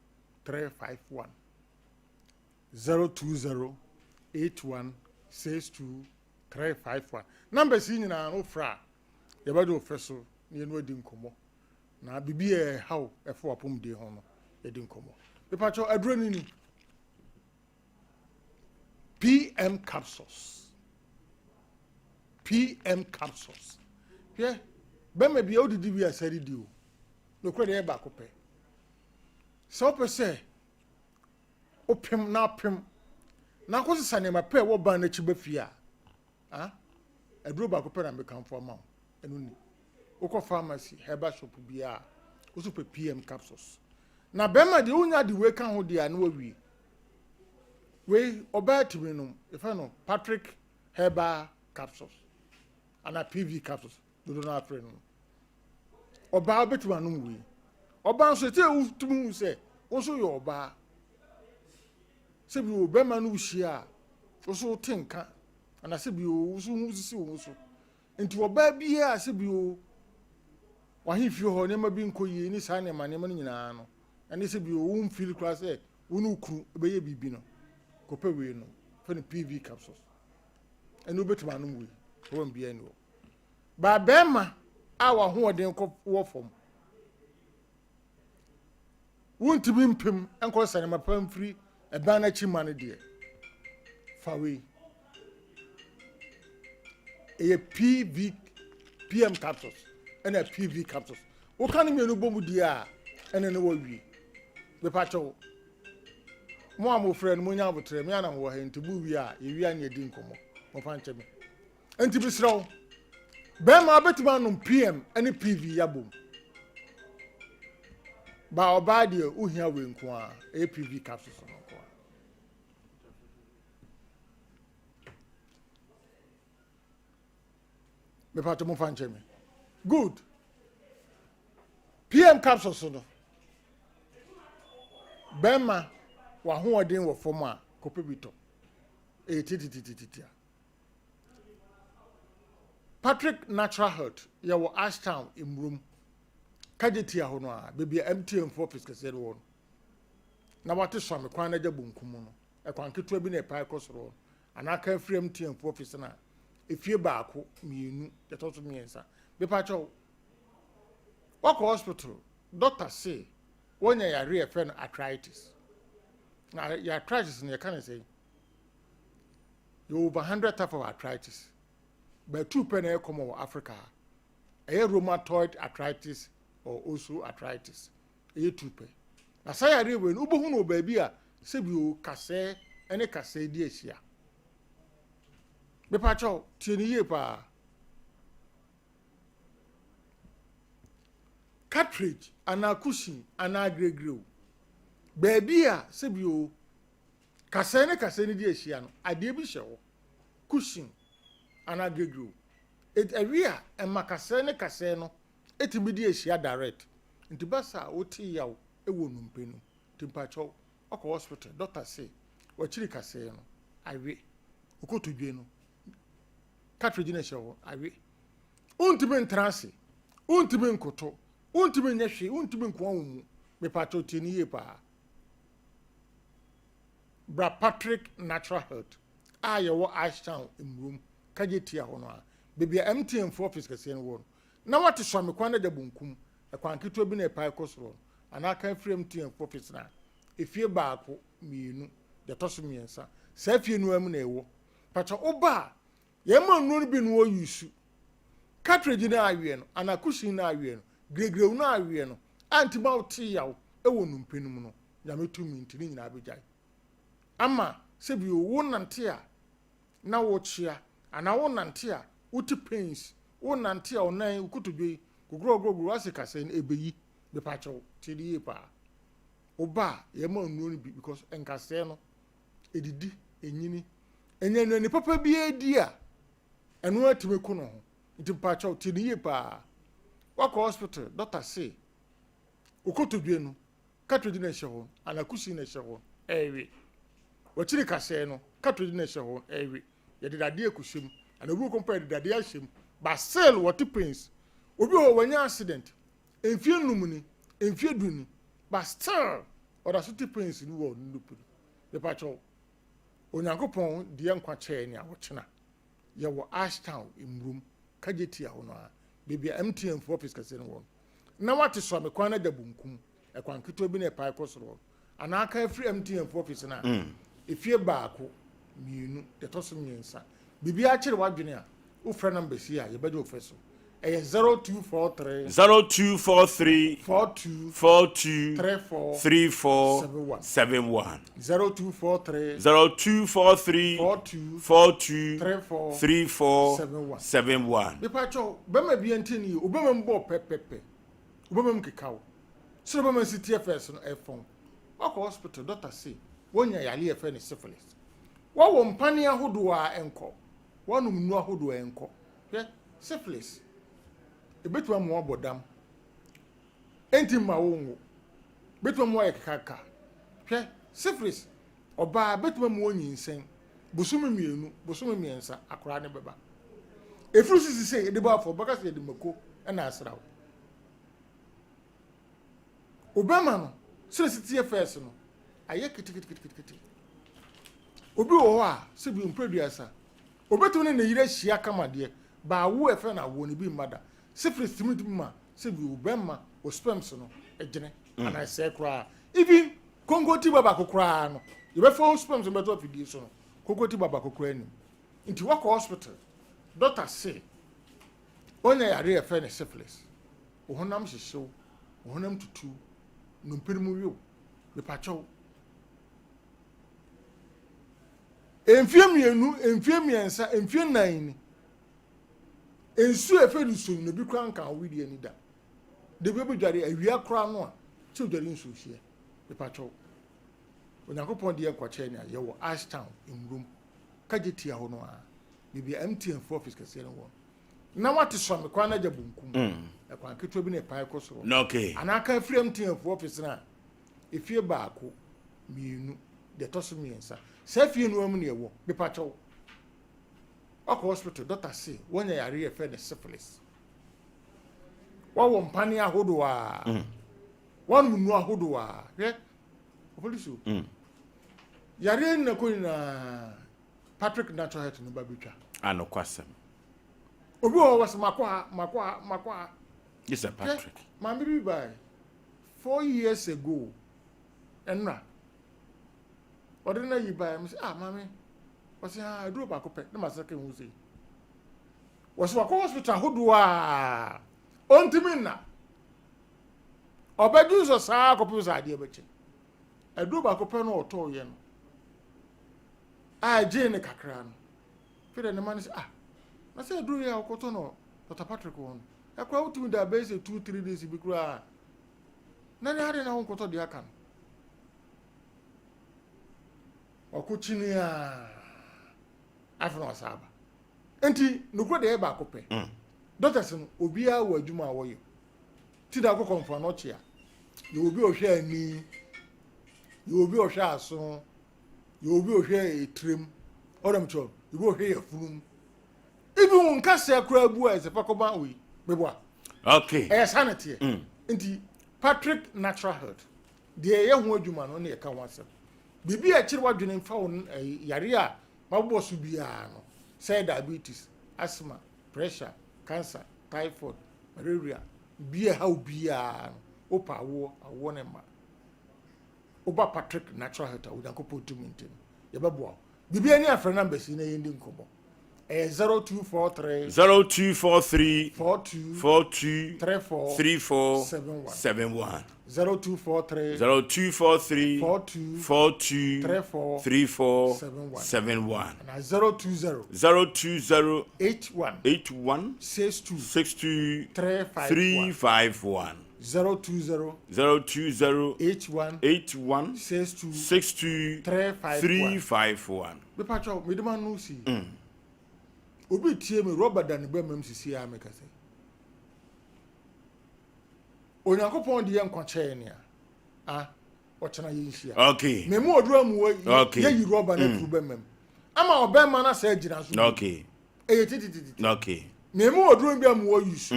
351. 020 81 62 351. Numbers yi nyinaa no wofrɛ a, yɛbɛgye wo fɛ so na yɛne wo adi nkɔmmɔ. Na biribi a ɛhaw ɛfa w'apɔmuden ho no, yɛdi nkɔmmɔ. Mepakyɛw, aduro no ni. PM capsules. PM capsules. Hwɛ, bɛma bi a wodidi bi a sɛ didi o. Nokorɛ deɛ ɛyɛ baako pɛ. Sɛ wopɛ sɛ wopem na apem na akɔsesa nneɛma pɛ a ɛwɔ ban no akyi ba fie a, ah, aduro baako pɛ na mekamfo ama wo. Ɛno ni. Wokɔ pharmacy, herbal shop biara a, wo so pɛ PM capsules. Na bɛrima deɛ wonya de wei ka ho deɛ a na wawie. Wei ɔbaa tumi nom, yɛfrɛ no Patrick Herbal Capsules anaa PV capsules dodo no afrɛ no. Ɔbaa wobɛtumi anom wei. Ɔbaa nso ɛsɛ wotumi hu sɛ wo nso yɛ ɔbaa. Sɛ bi o bɛrima no wohyia a, wo nso wote nka anaa sɛ bi o wo nso ho sisi wo ho so. Nti ɔbaa biara sɛ bi o w'ahemfie hɔ nneɛma bi nkɔ yie ne saa nneɛma nneɛma no nyinaa no ɛne sɛ bi o wo mfili koraa sɛ wo ne wo kunu bɛyɛ biribi no, kɔpɛ wei nom. Fɛ no PV capsules. Ɛne wobɛtumi anom wei. Problem biara nni hɔ. Baa bɛrima a w'ahoɔden kɔ wɔ fam, wontumi mpem nkɔ sanema pa mfiri ɛban no akyi ma no deɛ, fa wei. Ɛyɛ PV, PM capsules ɛna PV capsules. Woka no mmienu bɔ mu deɛ a, ɛne ne wɔwie. Mepakyɛw, mo a mofrɛ no monya abotrɛ, me a na mowɔ ha nti mo wie a, yɛwie a ne yɛdi nkɔmmɔ. Momfa nkyɛ me. Nti mesrɛ wo, bɛrima bɛtumi anom PM ne PV abom. Ba ɔbaa deɛ wohia wei nko a, ɛyɛ PV capsules no nko a. Mepakyɛw momfa nkyɛ me. Good. PM capsules no, bɛrima w'ahoɔden wɔ fam a, kɔpɛ bi tɔ. Ɛyɛ tititititi a. Patrick Natural Health yɛwɔ Ashtown Mmurom, Kagyetia hɔ no a, baabi a MTN fo office kɛseɛ no wɔ no. Na wate Suame kwan no agya bonkum no, ɛkwan ketewa bi na ɛpae kɔ soro hɔ no, anaa ka afiri MTN fo office no a, efie baako, mmienu, deɛ ɛtɔ so mmiɛnsa. Mepakyɛw, wakɔ hospital, doctor se woanya yareɛ a yɛfrɛ no arthritis. Na arthritis no yɛka no sɛn? Yɛwɔ over 100 type of arthritis. But two pɛ na ɛyɛ common wɔ Africa ha. Ɛyɛ rheumatoid arthritis or osteoarthritis. Ɛyɛ two pɛ. Na saa yareɛ wei no wobɛhu no wɔ baabi a sɛbi o kasɛɛ ne kasɛɛ di ahyia. Mepakyɛw, tie no yie paa. Cartridge anaa cushion anaa gregreo, baabi a sɛbi o kasɛɛ ne kasɛɛ no di ahyia no, adeɛ bi hyɛ hɔ, cushion anaa gregreo. Eti ɛwe a, ɛma kasɛɛ ne kasɛɛ no tumi di ahyia direct. Nti ba saa a, wote yaw wɔ nnompe no mu. Nti mpakyɛw, wakɔ hospital, doctor se wakyiri kasɛɛ no, awe, okotodwe no, cartridge no ɛhyɛ hɔ, awe. Wontumi ntra ase, wontumi nkoto, wontumi nyɛ hwee, wontumi nkoa wo mu. Mepakyɛw tie no yie paa. Bra Patrick Natural Health a yɛwɔ Ashtown Mmurom, Kagyetia hɔ no a, baabi a MTN fo office kɛseɛ no wɔ no, na wate Suame kwan no agya bonkum, ɛkwan ketewa bi na ɛpae kɔ soro no, anaa kan firi MTN fo office no a, efie baako, mmienu, deɛ ɛtɔ so mmiɛnsa, saa fie no ara mu na ɛwɔ. Pakyɛ woba a, Yɛn ma nnuro no bi no wɔ use. Cartridge no aweɛ no anaa cushion no aweɛ no, gregrew no aweɛ no a nti ma wote yaw wɔ nnompe no mu no, Nyame tumi nti ne nyinaa bɛgyae. Ama sɛ bio wo nante a na wokyea anaa wo nante a wote pains, wo nante a wo nan, wo kotodwe yi gogrɔgrɔgrɔ ase kasɛɛ no ɛbɛyi. Mepakyɛw tie no yie paa. Woba a yɛma nnuro no bi because nkasɛɛ no ɛdidi, ɛnyini. Ɛnya nnuane papa biara di a, ɛno ara tumi ko ne ho. Nti mpakyɛw tie no yie paa. Wakɔ hospital, doctor se wo kotodwe no, cartridge na ɛhyɛ hɔ anaa kusin na ɛhyɛ hɔ, ɛrewe. Wakyiri kasɛɛ no, cartridge na ɛhyɛ hɔ, ɛrewe. Yɛde dadeɛ kɔhyɛ mu, anaa obi wɔ kɔ mpo a yɛde dadeɛ ahyɛ mu. But still wɔte pains. Obi wɔ hɔ wanya accident mfie num ni, mfie du ni but still ɔda so te pains no wɔ ne nnompe mu. Mepakyɛw, Onyankopɔn deɛ nkwa kyɛɛ nea ɔkyena. Yɛwɔ Ashtown, Mmurom, Kagyetia hɔ no ara, baabi a MTN fo office kɛseɛ no wɔ no. Na wate Suame kwan no agya bonkum, ɛkwan ketewa bi na ɛpae kɔ soro hɔ no. Anaa aka afiri MTN fo office no a, efie baako, mmienu, deɛ ɛtɔ so mmiɛnsa. Biribiara kyere w'adwene a, wofrɛ numbers yi a, yɛbɛgye wo fɛ so. Ɛyɛ 0243. 0243. 42. 42. 34. 34. 71. 71. 0243. 0243. 42. 42. 34. 34. 71. 71. Mepakyɛw, bɛma bi nti ni, obɛma mu bɔ pɛpɛpɛ, obɛma mu keka wo. Sɛ obɛma si TFS no ɛfɔn. Wakɔ hospital, doctor se, wonya yare yɛfrɛ no syphilis. Wɔwɔ mpane ahodoɔ a ɛnkɔ. Wɔnom nnuro ahodoɔ a ɛnkɔ. Hwɛ, syphilis, ebetumi ama woabɔ dam. Enti mma wonwo. Ebetumi ama woayɛ kekaka. Hwɛ, syphilis, ɔbaa betumi ama wanyinsɛn bosome mmienu, bosome mmiɛnsa, akwadaa no bɛba. Efiri so sisi yɛde bɔ afɔ, bɛka sɛ yɛde mako na asra wo. Obɛma no, sɛ esi teɛ fɛs no, ayɛ keteketekete. Obi wɔ hɔ a, sɛ bi mpere Obetumi ne ne yere ahyia kama deɛ, but awoɔ a ɛfɛ no awoɔ no ebi mma da. Syphilis tumi tumi ma sɛ bi wo bɛrima wo sperms no gyene anaa ɛsɛe koraa. Even konkonti ba baako koraa no, yɛbɛfa wo sperms no bɛto afidie so no, konkonti ba baako koraa nnim. Nti wakɔ hospital, doctor se woanya yareɛ a yɛfrɛ no syphilis, wo honam hyehye wo, wo honam tutu wo, nnompe no mu we wo, mepakyɛw, Mfeɛ mmienu, mfeɛ mmiɛnsa, mfeɛ nnan ni. Nsuo a ɛfɛ nsuo no, ebi koraa nka ho wedeɛ ani da. Da bi obɛdware awia koraa no a, sɛ odware nsuo hyeɛ. Mepatwɛw. Onyankopɔn deɛ nkwakyɛ nea yɛwɔ Ashtown, Nwurom, Kagye tia hɔ no ara. Baabi a MTN fo office kɛseɛ no wɔ no. Na wate Suame kwan no agya bonkum. Ɛkwan ketewa bi na ɛpae kɔ soro. Anaa ka afiri MTN fo office no a, efie baako, mmienu, deɛ ɛtɔ so mmiɛnsa. Saa fie no ara mu na ɛwɔ. Mepakyɛw, wakɔ hospital, dɔkta se wanya yareɛ a yɛfrɛ no syphilis. Wawɔ mpaneɛ ahodoɔ a, mm. wanom nnuro ahodoɔ a, hwɛ, ɔpolisi o. Mm. Yareɛ nna kɔ nyinaa, Patrick Natural Health no ba bɛtwa. Anokwasɛm. Obi wɔ hɔ wɔ sɛ makɔ ha, makɔ ha, makɔ ha. Yes, Patrick. Maame bi bae. 4 years ago ɛnora ɔde no ayi baeɛ me sɛ ah maame ɔsɛ ah aduro baako pɛ ne ma sɛ kɛhu sei wɔsɛ wakɔ hospital ahodoɔ a ɔntumi nna ɔbɛdwo nsɔ saa kɔpem sɛ adeɛ bɛkyɛ aduro baako pɛ no ɔtɔɔyɛ no a ɛgyee ne kakra no fei dɛ ne ma no sɛ ah na sɛ aduro yi a ɔkɔtɔ no Dr. Patrick wɔ no ɛkora wotumi da bɛyɛ sɛ 2 3 days bi koraa na ne ade na wonkɔtɔ deɛ aka no ɔko kyini a afei na wasa aba nti nokorɛ deɛ ɛyɛ baako pɛ mm. doctors no obiara wɔ adwuma a wɔyɛ ti da akɔ kɔnfa no ɔkye a yɛ obi ɔhwɛ ani yɛ obi ɔhwɛ aso yɛ obi ɔhwɛ etirim ɔdɛm kyerɛ yɛ obi ɔhwɛ yɛfunum Even wo nkasɛɛ koraa bu a ɛsɛ fa kɔma wei meboa. Okay. Ɛyɛ saa na ɛteɛ. Mm. Nti Patrick Natural Health deɛ ɛyɛ ho adwuma no ne ɛka ho asɛm. Biribi a ɛkyerɛ w'adwene mfa wo eh, yare a mabobɔ so biara no sɛ diabetes, asthma, pressure, cancer, typhoid, malaria, bi a ɛha biara no wopɛ awoɔ awoɔ ne mma. Woba Patrick Natural Health a Onyankopɔn tumi nti no yɛbɛboa wo. Biribi ani afrɛ numbers yi na yɛndi nkɔmmɔ. Ɛyɛ 0243. 0243. 42. 42. 34. 34. 71. 71. 0243. 0243. 42. 42. 34. 34. 71. 71. Na 020. 020. 81. 81. 62. 62. 351. 351. 020. 020. 81. 81. 62. 62. 351. 351. Mepakyɛw, mede m'ano si. Obi tie me, rɔba da ne bɛmam sisi a meka sɛ. Onyankopɔn de yɛ nkwa kyɛɛ nea a ɔkyena yɛnhyia. Okay. Memu oduru amu Okay. yɛyi rɔba no afiri bɛmam. Ama ɔbɛma no asɛ agyina so. Okay. Ɛyɛ titititi. Okay. Mmienu wɔ duro bi a mo wɔ use.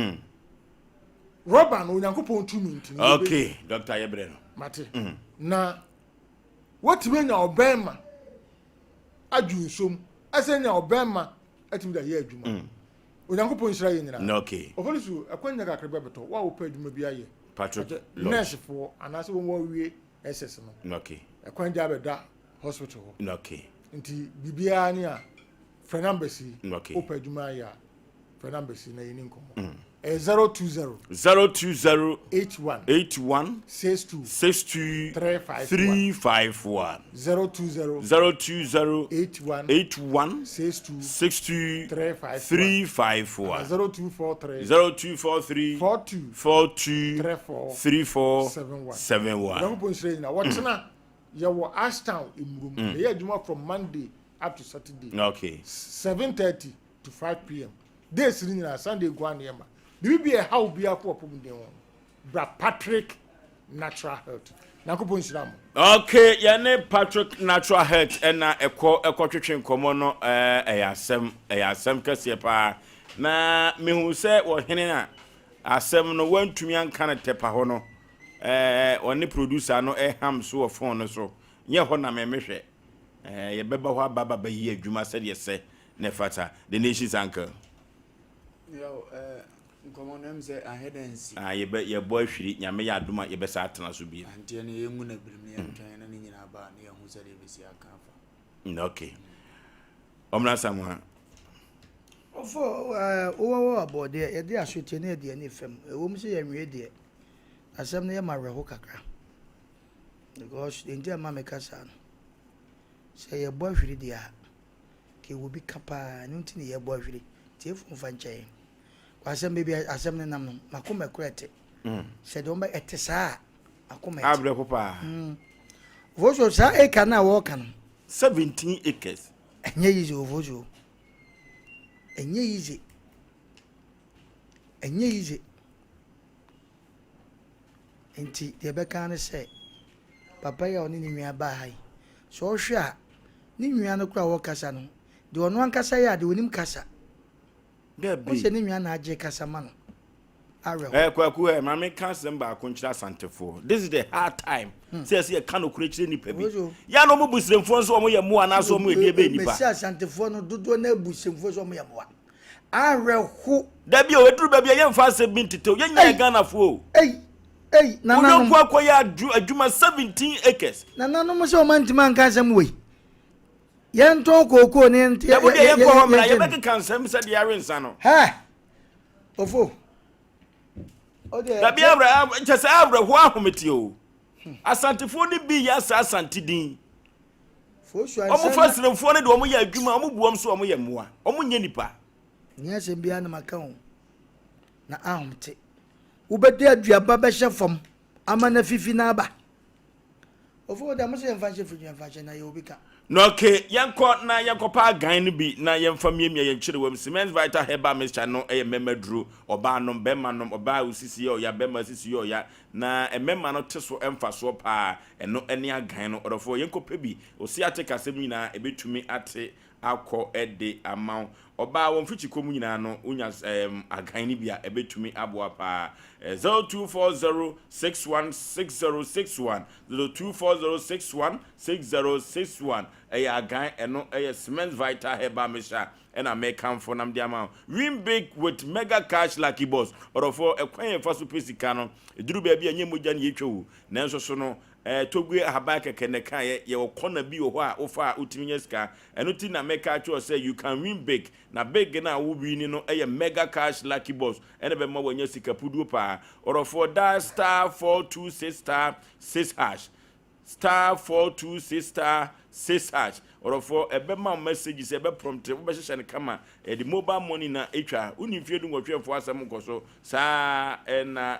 Rɔba no Onyankopɔn tumi nti. no, yɛbɛ- Okay, doctor yɛ brɛ no. Mate. Na wotumi anya ɔbɛrima adwo nsuom ɛsɛ nya ɔbɛrima atumi de ayɛ adwuma. Onyankopɔn nhyira yɛ nyinaa. Okay. Ɔfɔli so ɛkwan nya kakra bi abɛtɔ wo a wopɛ adwuma bi ayɛ. Patrick Ɛkyɛ- Lodge. Nursefoɔ anaasɛ wɔn wɔawie SS no. Okay. Ɛkwan gya abɛda hospital hɔ. Okay. Nti biribiara ni a frɛ numbers yi. Okay. Wopɛ adwuma ayɛ a frɛ numbers yi na yɛni nkɔmmɔ. Ɛyɛ 020 020 81 81 62 62 351. 351. 020 020 81 81 62 62 351. 351. 0243 0243 42 42 34 34 71. 71. Onyankopɔn nhyira nyina wɔtena yɛwɔ Ashtown Emurom. Yɛyɛ adwuma from Monday up to Saturday. Okay. 7:30 to 5 pm. Days ni nyinaa Sunday nko nneɛma. Biribi bi a ɛhaw bi akɔ ɔpɔmuden ho no, bra Patrick Natural Health. Nyankopɔn nhyira mo. Okay, yɛne Patrick Natural Health ɛna ɛkɔ ɛkɔtwetwe nkɔmmɔ no. Ɛyɛ asɛm kɛseɛ paa na mehu sɛ wɔhene a asɛm no wantumi anka no tɛpa hɔ no, ɔne producer no ɛham so wɔ phone no so nyɛ hɔ na memehwɛ. Yɛbɛba hɔ aba ba bɛyi adwuma sɛdeɛ sɛ ne fata. The Nation's Uncle. Yo, nkɔmmɔ no sɛ ahɛ dɛ nsi. Ah, yɛbɛ yɛbɔ ahwiri. Nyame yɛ adom a yɛbɛsa atena so bio. Nteɛ no yɛngu no birim ne yɛntwɛn na ne nyinaa ba ne yɛhu sɛdeɛ yɛbɛsi aka afa. Okay, ɔmna Samoa. Ɔfɔ wowɔwɔ abɔdeɛ yɛde asotie ne yɛde ani fam. Ɛwɔ mu sɛ yɛnwie deɛ, asɛm no yɛ ma awerɛho kakra because deɛ nti a ma meka saa no sɛ yɛbɔ ahwiri deɛ a ka ɛwɔ bi ka paa. Ɛno nti ne yɛbɔ ahwiri tiefo mfa nkyɛn kɔ asɛm baabi a asɛm no nam no makoma kora ɛte sɛ deɛ wɔbɛ ɛte saa a makoma ɛte. Awerɛho paa. Ofosuo, saa acre no a wɔreka no, 17 acres. Ɛnyɛ easy. Ofosuo, ɛnyɛ easy, ɛnyɛ easy. Nti deɛ ɛbɛka ne sɛ papa yi a ɔne ne nua baa ha yi, sɛ ɔhwɛ a ne nua no kora a wɔkasa no deɛ, ɔno ankasa yɛ a deɛ onim kasa. Dabi. Wo sɛ ne nua na agye kasa ma no awerɛho. Kwaku, maame ka asɛm baako nkyerɛ Asantefoɔ. This is the hard time sɛ yɛsɛ yɛka nokorɛ kyerɛ nnipa bi. Ojo. Yɛ na ɔmo bu siremfoɔ nso ɔmo yɛ mmoa anaasɛ ɔmo yɛ deɛ bɛyɛ nipa. Mesi Asantefoɔ no dodoɔ no abu sɛmfoɔ sɛ ɔmo yɛ mmoa. Awerɛho. Dabi o, ɛduru baabi a yɛmfa asɛm bi ntetew. Yɛnyɛ Ghanafoɔ o. Ei ei, nananom. Woyɔnko akɔyɛ adwuma 17 acres. Nananom sɛ ɔma ntimi anka asɛm wei, yɛntɔn kookoo ne yɛnte. Yɛbo deɛ yɛnkɔ hɔ mmra yɛbɛkeka nsɛm sɛ deɛ awe nsa no. Hɛ, ofo. Dabi, awerɛ kyɛ sɛ awerɛhoɔ ahomete o. Asantefoɔ no bi yɛ asa Asante din. Ɔmo fa siremfoɔ no de ɔmo yɛ adwuma, ɔmo bu ɔmo so ɔmo yɛ mmoa, ɔmo nyɛ nipa. Nyɛ asɛm biara na maka o na ahomte. Wobɛde aduaba bɛhyɛ fam ama no afifi no aba. Ofo wo dɛ mo sɛ yɛmfa nhyɛ fridge, yɛmfa nhyɛ na yɛ obi ka. Na okay, yɛnkɔ na yɛnkɔpa agan no bi na yɛmfa miamia yɛn kyerɛwam. Cement Vital Herbal Mixture no yɛ mmarima duro. Ɔbaa nom, bɛrima nom, ɔbaa osisi yɛ ɔya, bɛrima sisi yɛ ɔya na mmarima no te so mfasoɔ paa. Ɛno ne agan no. Ɔdɔfoɔ, yɛnkɔpɛ bi. Osi ate kasɛm nyinaa ɛbɛtumi ate akɔ de ama wo. Ɔbaa wɔn mfikyikɔ mu nyinaa no wonya agan no bi a ɛbɛtumi aboa paa. 0240 616061, 0240 616061 ɛyɛ agan. Ɛno ɛyɛ Cement Vital Herbal Mixture ɛna mɛkamfo nam de ama wo. Win big with Mega Cash Lucky Box. Ɔdɔfoɔ, ɛkwan yɛn fa so pɛ sika no, ɛduru baabi a ɛnyɛ mogya ne yɛtwa wo nanso so no Togue ahaban kɛkɛ na ɛka yɛ. Yɛwɔ kɔna bi wɔ hɔ a wofa a wotumi nya sika. Ɛno ti na mɛka akyerɛ sɛ you can win big na big na wo win no ɛyɛ Mega Cash Lucky Box ɛna bɛma wanya sika puduo paa. Ɔdɔfoɔ, dial *426 *6 hash, *426 *6 hash. Ɔdɔfoɔ, ɛbɛma wo message sɛ ɛbɛ prompt wobɛhyehyɛ no kama. Ɛde mobile money na ɛtwa. Woni mfie 18 mfoɔ asɛm nkɔ so saa. Ɛna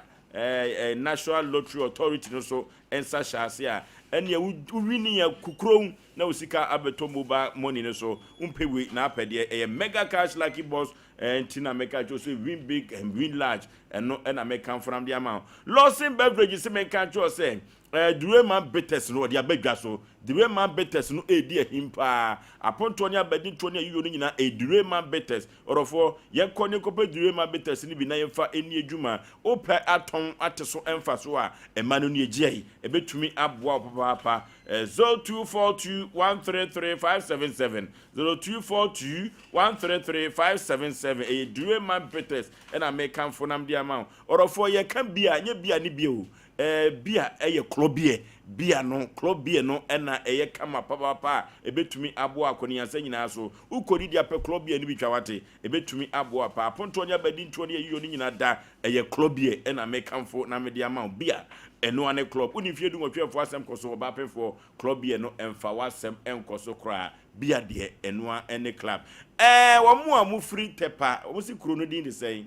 National Lottery Authority no so nsa hyɛ ase a ɛnea wo win yɛ kukurom na wo sika abɛtɔ mobile money no so. Wompɛ wei na apɛ deɛ ɛyɛ Mega Cash Lucky Box. Nti na mɛka kyerɛ sɛ win big and win large. Ɛno ɛna mɛka mfonam de ama wo. Lawson Beverage sɛ mɛka kyerɛ sɛ Ɛɛ Dureman Bitters no wɔde aba dwa so. Dureman Bitters no redi ahim paa. Apontoɔ ne abadintoɔ ne ayiyɔ no nyinaa ɛyɛ Dureman Bitters. Ɔdɔfoɔ, yɛnkɔ ne nkɔpɛ Dureman Bitters no bi na yɛmfa nni adwuma. Wopɛ atɔn ate so mfasoɔ a, ɛma no nie gyeɛ. Ɛbɛtumi aboa wo papaapa. 0242 133 577, 0242 133 577. Ɛyɛ Dureman Bitters ɛna mekamfo nam de ama wo. Ɔdɔfoɔ, yɛka beer a, nyɛ beer ne beer o. Ɛɛ beer yɛ klɔ beer. Beer no, klɔ beer no na ɛyɛ kama papaapa a ɛbɛtumi aboa akɔneasa nyinaa so. Wokɔdidi a pɛ klɔ beer no bi twa wate. Ɛbɛtumi aboa paa. Apontoɔ ne abadintoɔ ne ayiyɔ no nyinaa da ɛyɛ klɔ beer na mekamfo na mede ama wo. Beer, ɛno ara ne klɔ. Wonni mfeɛ dunwɔtwe ɛmfa w'asɛm kɔ so. Ɔbaapefoɔ, klɔ beer no ɛmfa w'asɛm nkɔ so koraa. Beer deɛ, ɛno ara ne club. Ɛɛ wɔn a wɔfiri Tɛpa, wɔn se kuro no din de sɛn?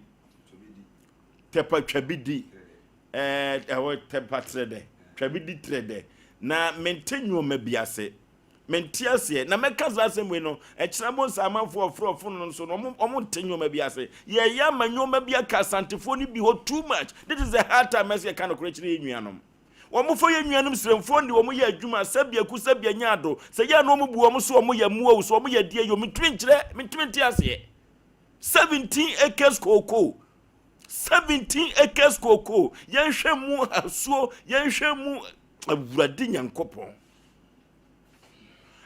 Tɛpa Twabidi. Ɛɛ ɛhɔ tɛpa trɛ dɛ, twa bi di trɛ dɛ. Na mente nnoɔma bi ase. Mente aseɛ. Na mɛka saa asɛm wei no, ɛkyena bo nsa amanfoɔ a wɔfrɛ ɔfono no nso no, wɔn wɔn nte nnoɔma bi ase. Yɛyɛ ama nnoɔma bi aka Asantefoɔ no bi hɔ too much. This is the hard time ɛsɛ yɛka nokorɛ kyerɛ yɛn nuanom. Wɔn fa yɛn nuanom Sremfoɔ no de wɔn yɛ adwuma sɛbi aku sɛbi anya ado. Sɛ yɛ a na wɔn bu wɔn so wɔn yɛ mmoa o, so wɔn yɛ deɛ yɛ o, mentumi nkyerɛ, mentumi nte aseɛ. 17 acres cocoa. 17 acres cocoa yɛnhwɛ mu asuo yɛnhwɛ mu awurade nyankopɔn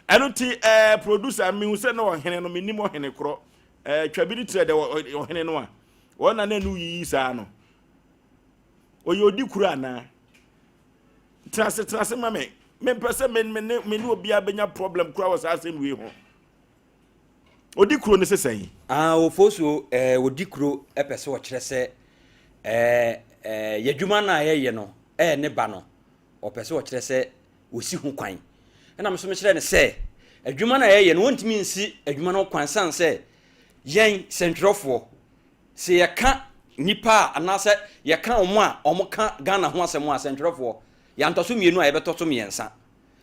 ɛno nti ɛɛ eh, producer mehu sɛ na ɔhene no menim ɔhene korɔ ɛɛ eh, twa bi de kyerɛ dɛ ɔhene no a wɔn na na ɛno yiyi saa no ɔyɛ odi kuro anaa tena ase tena ase ma me mempɛ sɛ me me ne me ne obiara bɛnya problem koraa wɔ saa asɛm wei ho Odi kuro no se sɛn? Ah, Ofosuo, eh, odi kuro pɛ sɛ ɔkyerɛ sɛ eh, eh, yɛdwuma no a yɛyɛ no eh, ne ba no, ɔpɛ sɛ ɔkyerɛ sɛ ɔsi ho kwan. Ɛna me nso mekyerɛ no sɛ adwuma no a yɛyɛ no, wɔntumi nsi adwuma no kwan sane sɛ yɛn sɛntwerɛfoɔ, sɛ yɛka nnipa a anaasɛ yɛka wɔn a wɔka Ghana ho asɛm a sɛntwerɛfoɔ, yɛantɔ so mmienu a yɛbɛtɔ so mmiɛnsa.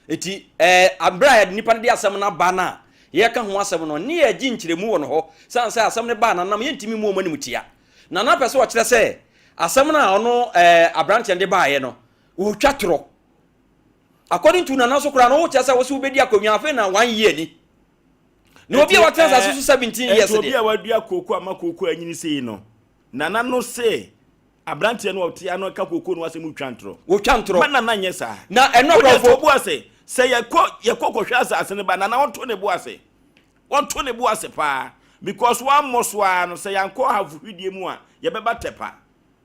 Enti, ɛɛ, bere a nnipa no de asɛm no aba no a yɛreka ho asɛm no, ne yɛregye nkyerɛmu wɔ no hɔ. Sane sɛ asɛm no baa nanam, yɛntumi mmu wɔn animtia. Nana pɛ sɛ ɔkyerɛ sɛ asɛm no a ɔno ɛɛ aberanteɛ no de baeɛ no, ɔretwa torɔ. According to Nana so koraa no, wokyerɛ sɛ wo sɛ wobɛdi akonnwa afei na one year ni. Na obi a watena asase so 17 years deɛ. Obi a wadua kooko ama kooko anyini sei no, Nana no se Abranteɛ no a ɔte ano ka kookoo no asɛm retwa ntorɔ. Wɔtwa ntorɔ. Ma Nana nyɛ saa. Na ɛno Wodeɛ abrɔfo. to bo ase. Sɛ yɛkɔ yɛkɔ kɔhwɛ asase no ba Nana ɔnto ne bo ase. Ɔnto ne bo ase paa. Because wammɔ so ara no sɛ yɛankɔ ahafo hwidie mu a yɛbɛba tɛpa.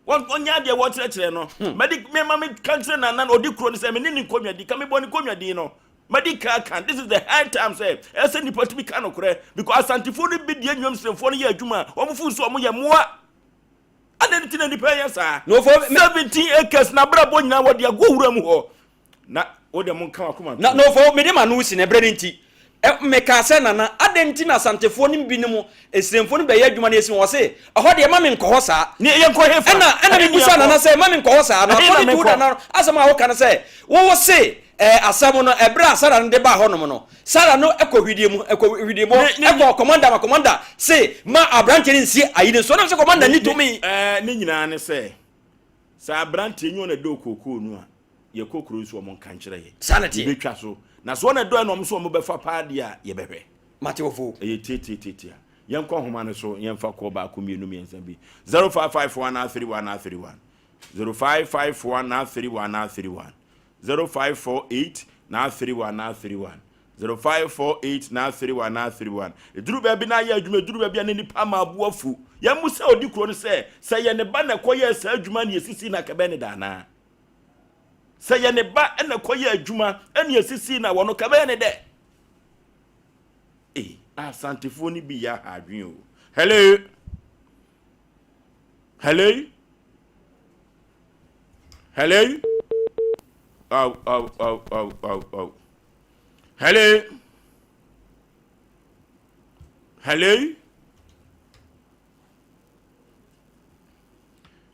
Wɔn ɔnyɛ adeɛ wɔkyerɛkyerɛ no. Madi me ma me ka nkyerɛ Nana na ɔdi kuro no sɛ me ne ne nkonnwa di ka mebɔ ne nkonnwa din no. Madi ka aka this is the high time sɛ ɛsɛ nipa tumi ka nokorɛ because Asantefoɔ no bi deɛ nnwom sremfoɔ no yɛ adwuma a wɔn fo nso wɔn yɛ mmoa. Adɛn nti na nnipa yɛ saa? 17 acres n'abrabɔ nyinaa wɔde agu wura mu hɔ. Na wo deɛ monka w'akoma nto. Na nofo, mede m'ano si na ɛberɛ no nti, mekaa sɛ, Nana, adɛn nti na Asantefoɔ no binom, Esremfoɔ no bɛyɛ adwuma no yɛsi wɔn? Ɔse, ɛhɔ deɛ mma menkɔ hɔ saa. Ne yɛnkɔ hefa? Ɛna, ɛna mebusaa Nana sɛ, mma menkɔ hɔ saa? Na according to wo Nana no, asɛm a woka no sɛ, wo wo se, ɛɛ, asɛm no, ɛberɛ a Sarah no de baa hɔnom no, Sarah no kɔ hwidie mu, kɔ hwidie mu, kɔ kɔmanda ma kɔmanda se ma aberanteɛ no nsi ayi no so. Ɛnam sɛ kɔmanda ni tumi. Ɛɛ, ne nyinaa ne sɛ, sɛ aberanteɛ nyɛ ɔna dɔ kookoo no a, yɛkɔ kuro nso wɔn nka nkyerɛ yɛ. Saa na ɛteɛ. Yɛbɛtwa so. Na sɛ ɔna dɔ ɛna wɔn nso wɔn bɛfa paa deɛ a, yɛbɛhwɛ. Mate wɔfo. Ɛyɛ tiatiatiatia. Yɛnkɔ nhoma no so, yɛmfa kɔɔ baako mmienu mmiɛnsa bi. 0551 31 31. 0551 31 31. 0548 931 931 0548 931 931 Ɛduru baabi na ayɛ adwuma, ɛduru baabi a na nnipa ama abo afu. Yɛmmu sɛ ɔdi kuro no sɛ, sɛ yɛ ne ba na ɛkɔyɛɛ saa adwuma ne ɛsisii no anka ɛbɛyɛ ne dɛ anaa? Sɛ yɛ ne ba na ɛkɔyɛɛ adwuma ne ɛsisii no a wɔno ka ɛbɛyɛ ne dɛ? Ei, Asantefoɔ no bi yɛ aha adwene o. Hello? Hello? Hello? Oh, oh, oh, oh, oh, oh. Hello? Hello?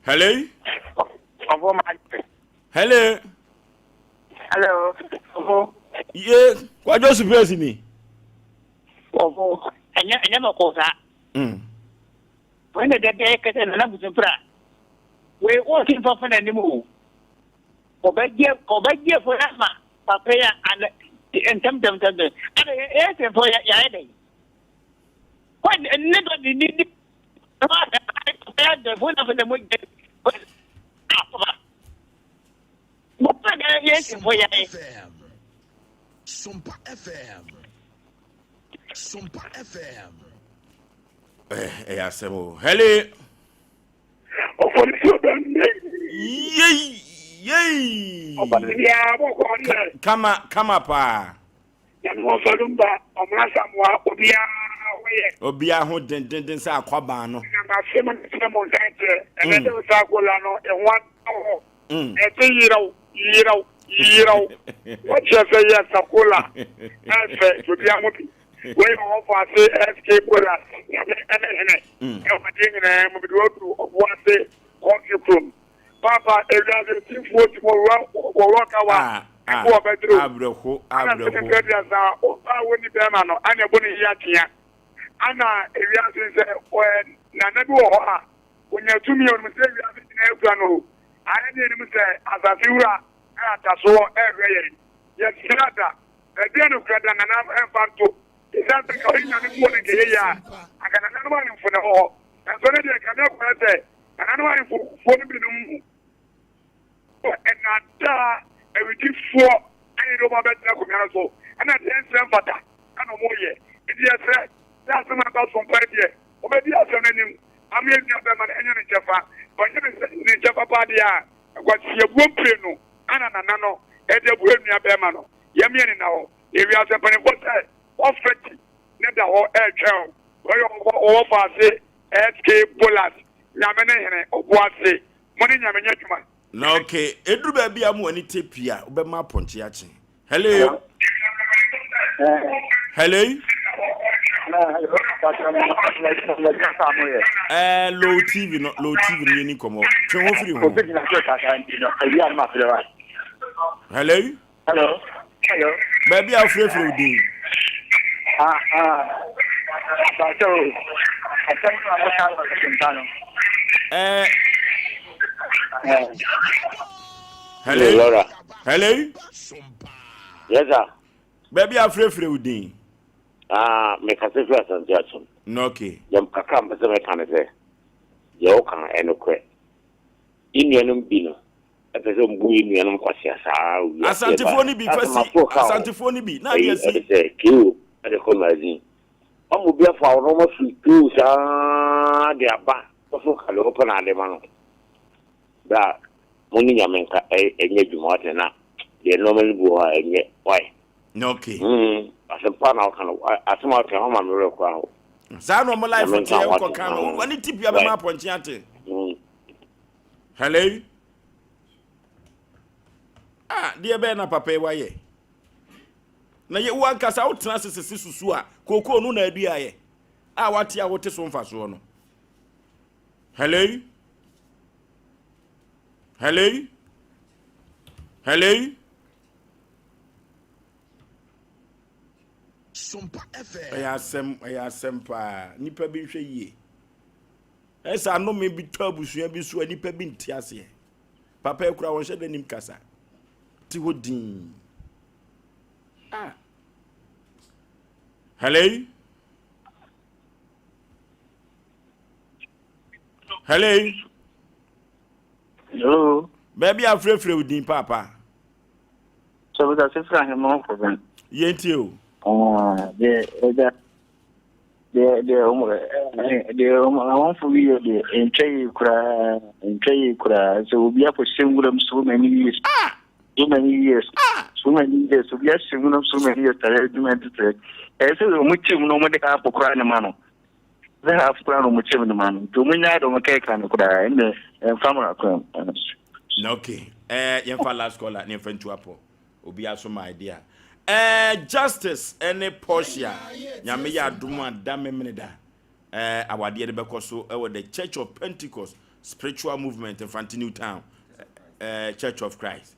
Hello? Hello? Hello. Ye, Kwadwo Supesi ni. Ɔfo, ɛnyɛ ɛnyɛ bɔkɔɔ saa. Mm. Wei na dɛdɛ kɛsɛ nana busumpra. Wei wɔn ti nfa fɛn anim o. Ɔbɛgye ɔbɛgye fo ama papa yi a ntɛm ntɛm ntɛm ntɛm. Ada yɛ yɛ sɛnfo yɛ yɛ dɛ. Kɔ ne dɔ ne ne ne yɛ dɛ fo na fo na mo gye papa. Mo pa dɛ yɛ sɛnfo yɛ yɛ. Sompa FM. Sompa FM. Ɛyɛ asɛm o. Hello. Ɔfɔlisuo bɛ nne. Yei yei. Ɔbaa bɔkɔ deɛ. Kama kama paa. Nyame wɔn fa lumba ɔmo asamoa obiara ho yɛ. Obiara ho dendenden sɛ akwaban no. Na ma se mo ne mo nsa nkyerɛ ɛnɛ dɛ nsa akola no ɛho ada hɔ. Ɛte yerɛw yerɛw yerɛw wɔkyerɛ sɛ yɛ sakola ɛfɛ obiara ho bi. Wei yɛ ɔwɔ ase SK Bola Nyame ɛne hene ɛwɔ adeɛ nyinaa mu mede wadu ɔbo ase kɔɔto kurom paapa ewiase timfoɔ tim ɔwura wɔwɔ kawa ɛko ɔbɛduro abrɛho ana sɛ mepɛ aduasa ɔbaa wɔni bɛrima no ana ɛbɔ ne yi atea ana ewiase sɛ nana bi wɔ hɔ a onya tumi onim sɛ ewiase nyinaa ekura no ayɛ ne anim sɛ asase wura ɛatasoɔ ɛhwɛ yɛn yɛsrɛ da Ɛdeɛn nokorɛ da Nana mfa nto Esiane sɛ nka ɔyɛ Nyame mmoa no nka ɛyɛ yie a, anka nananom ahemfo na ɛwɔ hɔ. Nanso ɛno deɛ nka mɛkɔyɛ sɛ nananom ahemfo foɔ no binom mu nnaadaa awidifoɔ ɛne de wɔn abɛtena akonnwa no so ɛna deɛ ɛnsɛ mfata ɛna wɔyɛ. Nti yɛsrɛ sɛ asɛm a ɛba so mpae deɛ wɔbɛdi asɛm no anim ama yɛn nua bɛrima no anya ne kyɛfa. Sɛ ɔnyɛ ne kyɛfa paa deɛ a, nkwasiabuo mprenu ana nana no ɛde abu yɛn nua bɛrima no. Yɛmmea nina hɔ. Yɛ wiase mpanimfoɔ sɛ wɔfa ti ne da hɔ ɛretwɛn wo. Wɔyɛ wɔwɔ faase SK Bolas Nyame ne hene Ɔboase mo ne Nyame nyɛ adwuma. Na ok eduru baabi a mo ani te pii a wobɛma apɔnkye akye. Hello. Hello. Eh, low TV no, low TV no yɛni nkɔmmɔ. Twe ho firi ho. Hello. Hello. Hello. Baabi a wofirefire wo din. Ah ah. Bàtà o. Asɛm no a wɔka wɔ nta no. Eh. Hello. Laura. Hello. Yes sir. Baabi a wofirefire wo din. Ah, me kasa firi Asante Akyem. No, okay. Yɛm kakra mpɛ sɛ mɛka ne sɛ, deɛ woka no ɛnokorɛ. Yɛn nuanom bi no, Ɛpɛ sɛ ɔmo bu yɛn nuanom kwasea saa wɔ wiase ɛba. Asantefoɔ no bi fa si Asantefoɔ no bi na adeɛ si. Ɛyi ɛde sɛ KO ɛde kɔ magazine. Ɔmo obi afa wɔn ɔmo afiri KO saa de aba ɔso ka deɛ ɔpɛ na ade ma no. Bra mo ne nyame nka ɛnyɛ adwuma wate na deɛ nnoɔma no bi wɔ hɔ a ɛnyɛ why. Okay. Hmm asɛm paa na ɔka no asɛm a ɔka no ɔma me werɛ koraa ho. Saa na ɔmo life teɛ wokɔ ka no wani tip ya bɛma apɔnkye ate. Hello. Ah, deɛ bɛyɛ na papa yi wayɛ. Na yɛ wo ankasa wotena ase sese susu a kookoo no na aduaeɛ a wate a wote so mfasoɔ no. Hello. Hello. Hello. Ɛyɛ asɛm, ɛyɛ asɛm paa. Nipa bi nhwɛ yie. Ɛsɛ anome bi tɔ abusua bi so a nipa bi nte aseɛ. Papa yi kura wɔn hyɛ dɛ nim kasa. Te hɔ dinn. Ah. Hello. Hello. Hello. Baabi a frɛfrɛ wo din paapa. Sɛ bɛka sɛ fira ahema kɔbɛn. Yɛntie o. Ah, deɛ ɛda Deɛ deɛ wɔn deɛ wɔn amanfo bi yɛ deɛ ntwa yie koraa ntwa yie koraa sɛ obi akɔhyɛ nwura mu so many years so many years so many years obi ahyɛ nwura mu so many years tare adwuma nti sɛ ɛyɛ sɛ wɔn kyɛ mu na wɔn de half koraa ne ma no sɛ half koraa na wɔn kyɛ mu ne ma no nti wɔn nyɛ de wɔn kɛkɛ no koraa ɛnna ɛnfa mu akwan mu. Na okay ɛɛ yɛn fa last caller ne yɛn fa ntu apɔ. Obi aso my idea. Eh, Justice ɛne Portia Nyame yɛ adom a da Memeneda eh, awadeɛ no bɛkɔ so ɛwɔ The Church of Pentecost Spiritual Movement Mfante New Town eh, Church of Christ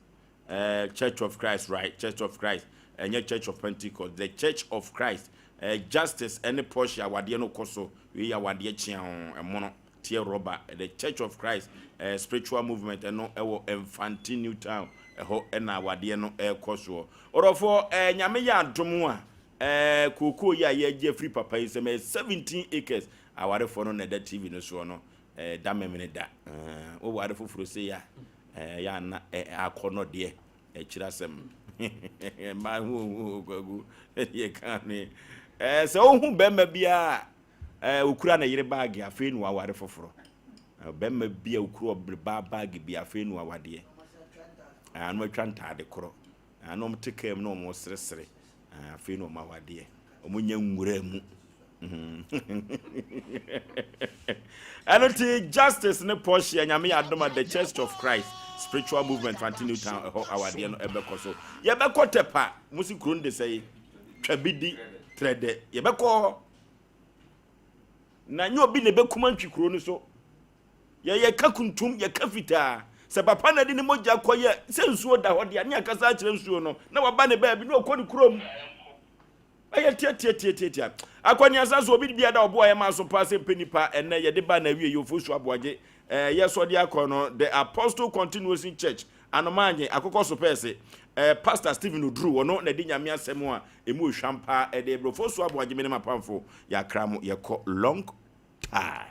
eh, Church of Christ right Church of Christ ɛnyɛ Church of Pentecost The Church of Christ eh, Justice ɛne Portia awadeɛ no kɔ so wei yɛ awadeɛ kyeaw ɛmono teɛ rɔba The Church of Christ eh, Spiritual Movement ɛno ɛwɔ Mfante New Town. Ɛhɔ na awadeɛ no rekɔ soɔ. Ɔdɔfoɔ, eh, Nyame yɛ adom a, eh, kookoo yi a yɛregye afiri papa yi nsam, ɛyɛ 17 acres. Awarefoɔ no na ɛda TV no soɔ no, eh, da memene da. Eh, woware foforɔ sei a, eh, yɛ ana eh, akɔnnɔ deɛ, akyiri asɛm. Mmaa ho ohu kwaku, ɛdeɛ ka ne. Eh, sɛ wohu bɛrima biara Eh, okura ne yere baage afei na waware foforɔ. Eh, bɛrima bi a okura ɔbaa baage bi afei na wawadeɛ. Eh, ano atwa ntaade korɔ. Eh, ano wɔn te kaa mu na wɔn seresere. Eh, afei na wɔn awadeɛ. Wɔn nya nwura mu. Mm. Ɛno ti Justice ne Portia Nyame yɛ adom a The Church of Christ Spiritual Movement Fanti New Town ɛhɔ awadeɛ no ɛbɛkɔ so. Yɛbɛkɔ Tɛpa, mo si kuro no de sɛ yi, twa bi di, trɛ dɛ, yɛbɛkɔ hɔ. Na nyɛ obi na ɛbɛkum antwi kuro no so. Yɛ yɛka kuntum, yɛka fitaa. Sɛ papa na de ne mogya kɔyɛ sɛ nsuo da hɔ deɛ ne akasa akyerɛ nsuo no na waba ne baabi na ɔkɔ ne kurom. Ɛyɛ tiatiatiatiatia. Akwaniasa so obi bia da ɔboa yɛ maa so paa sɛ mpɛ nipa ɛnɛ yɛde ba na awie yɛ ofosu aboagye ɛɛ yɛ sɔ de akɔ no The Apostle Continuation Church Anomaanye akokɔ so pɛɛse ɛɛ Pastor Stephen Oduru wɔno na ɛde nyame asɛm a Emu ohwam paa ɛde brofo so aboagye me ne m'apamfo yɛakra mo yɛkɔ long time.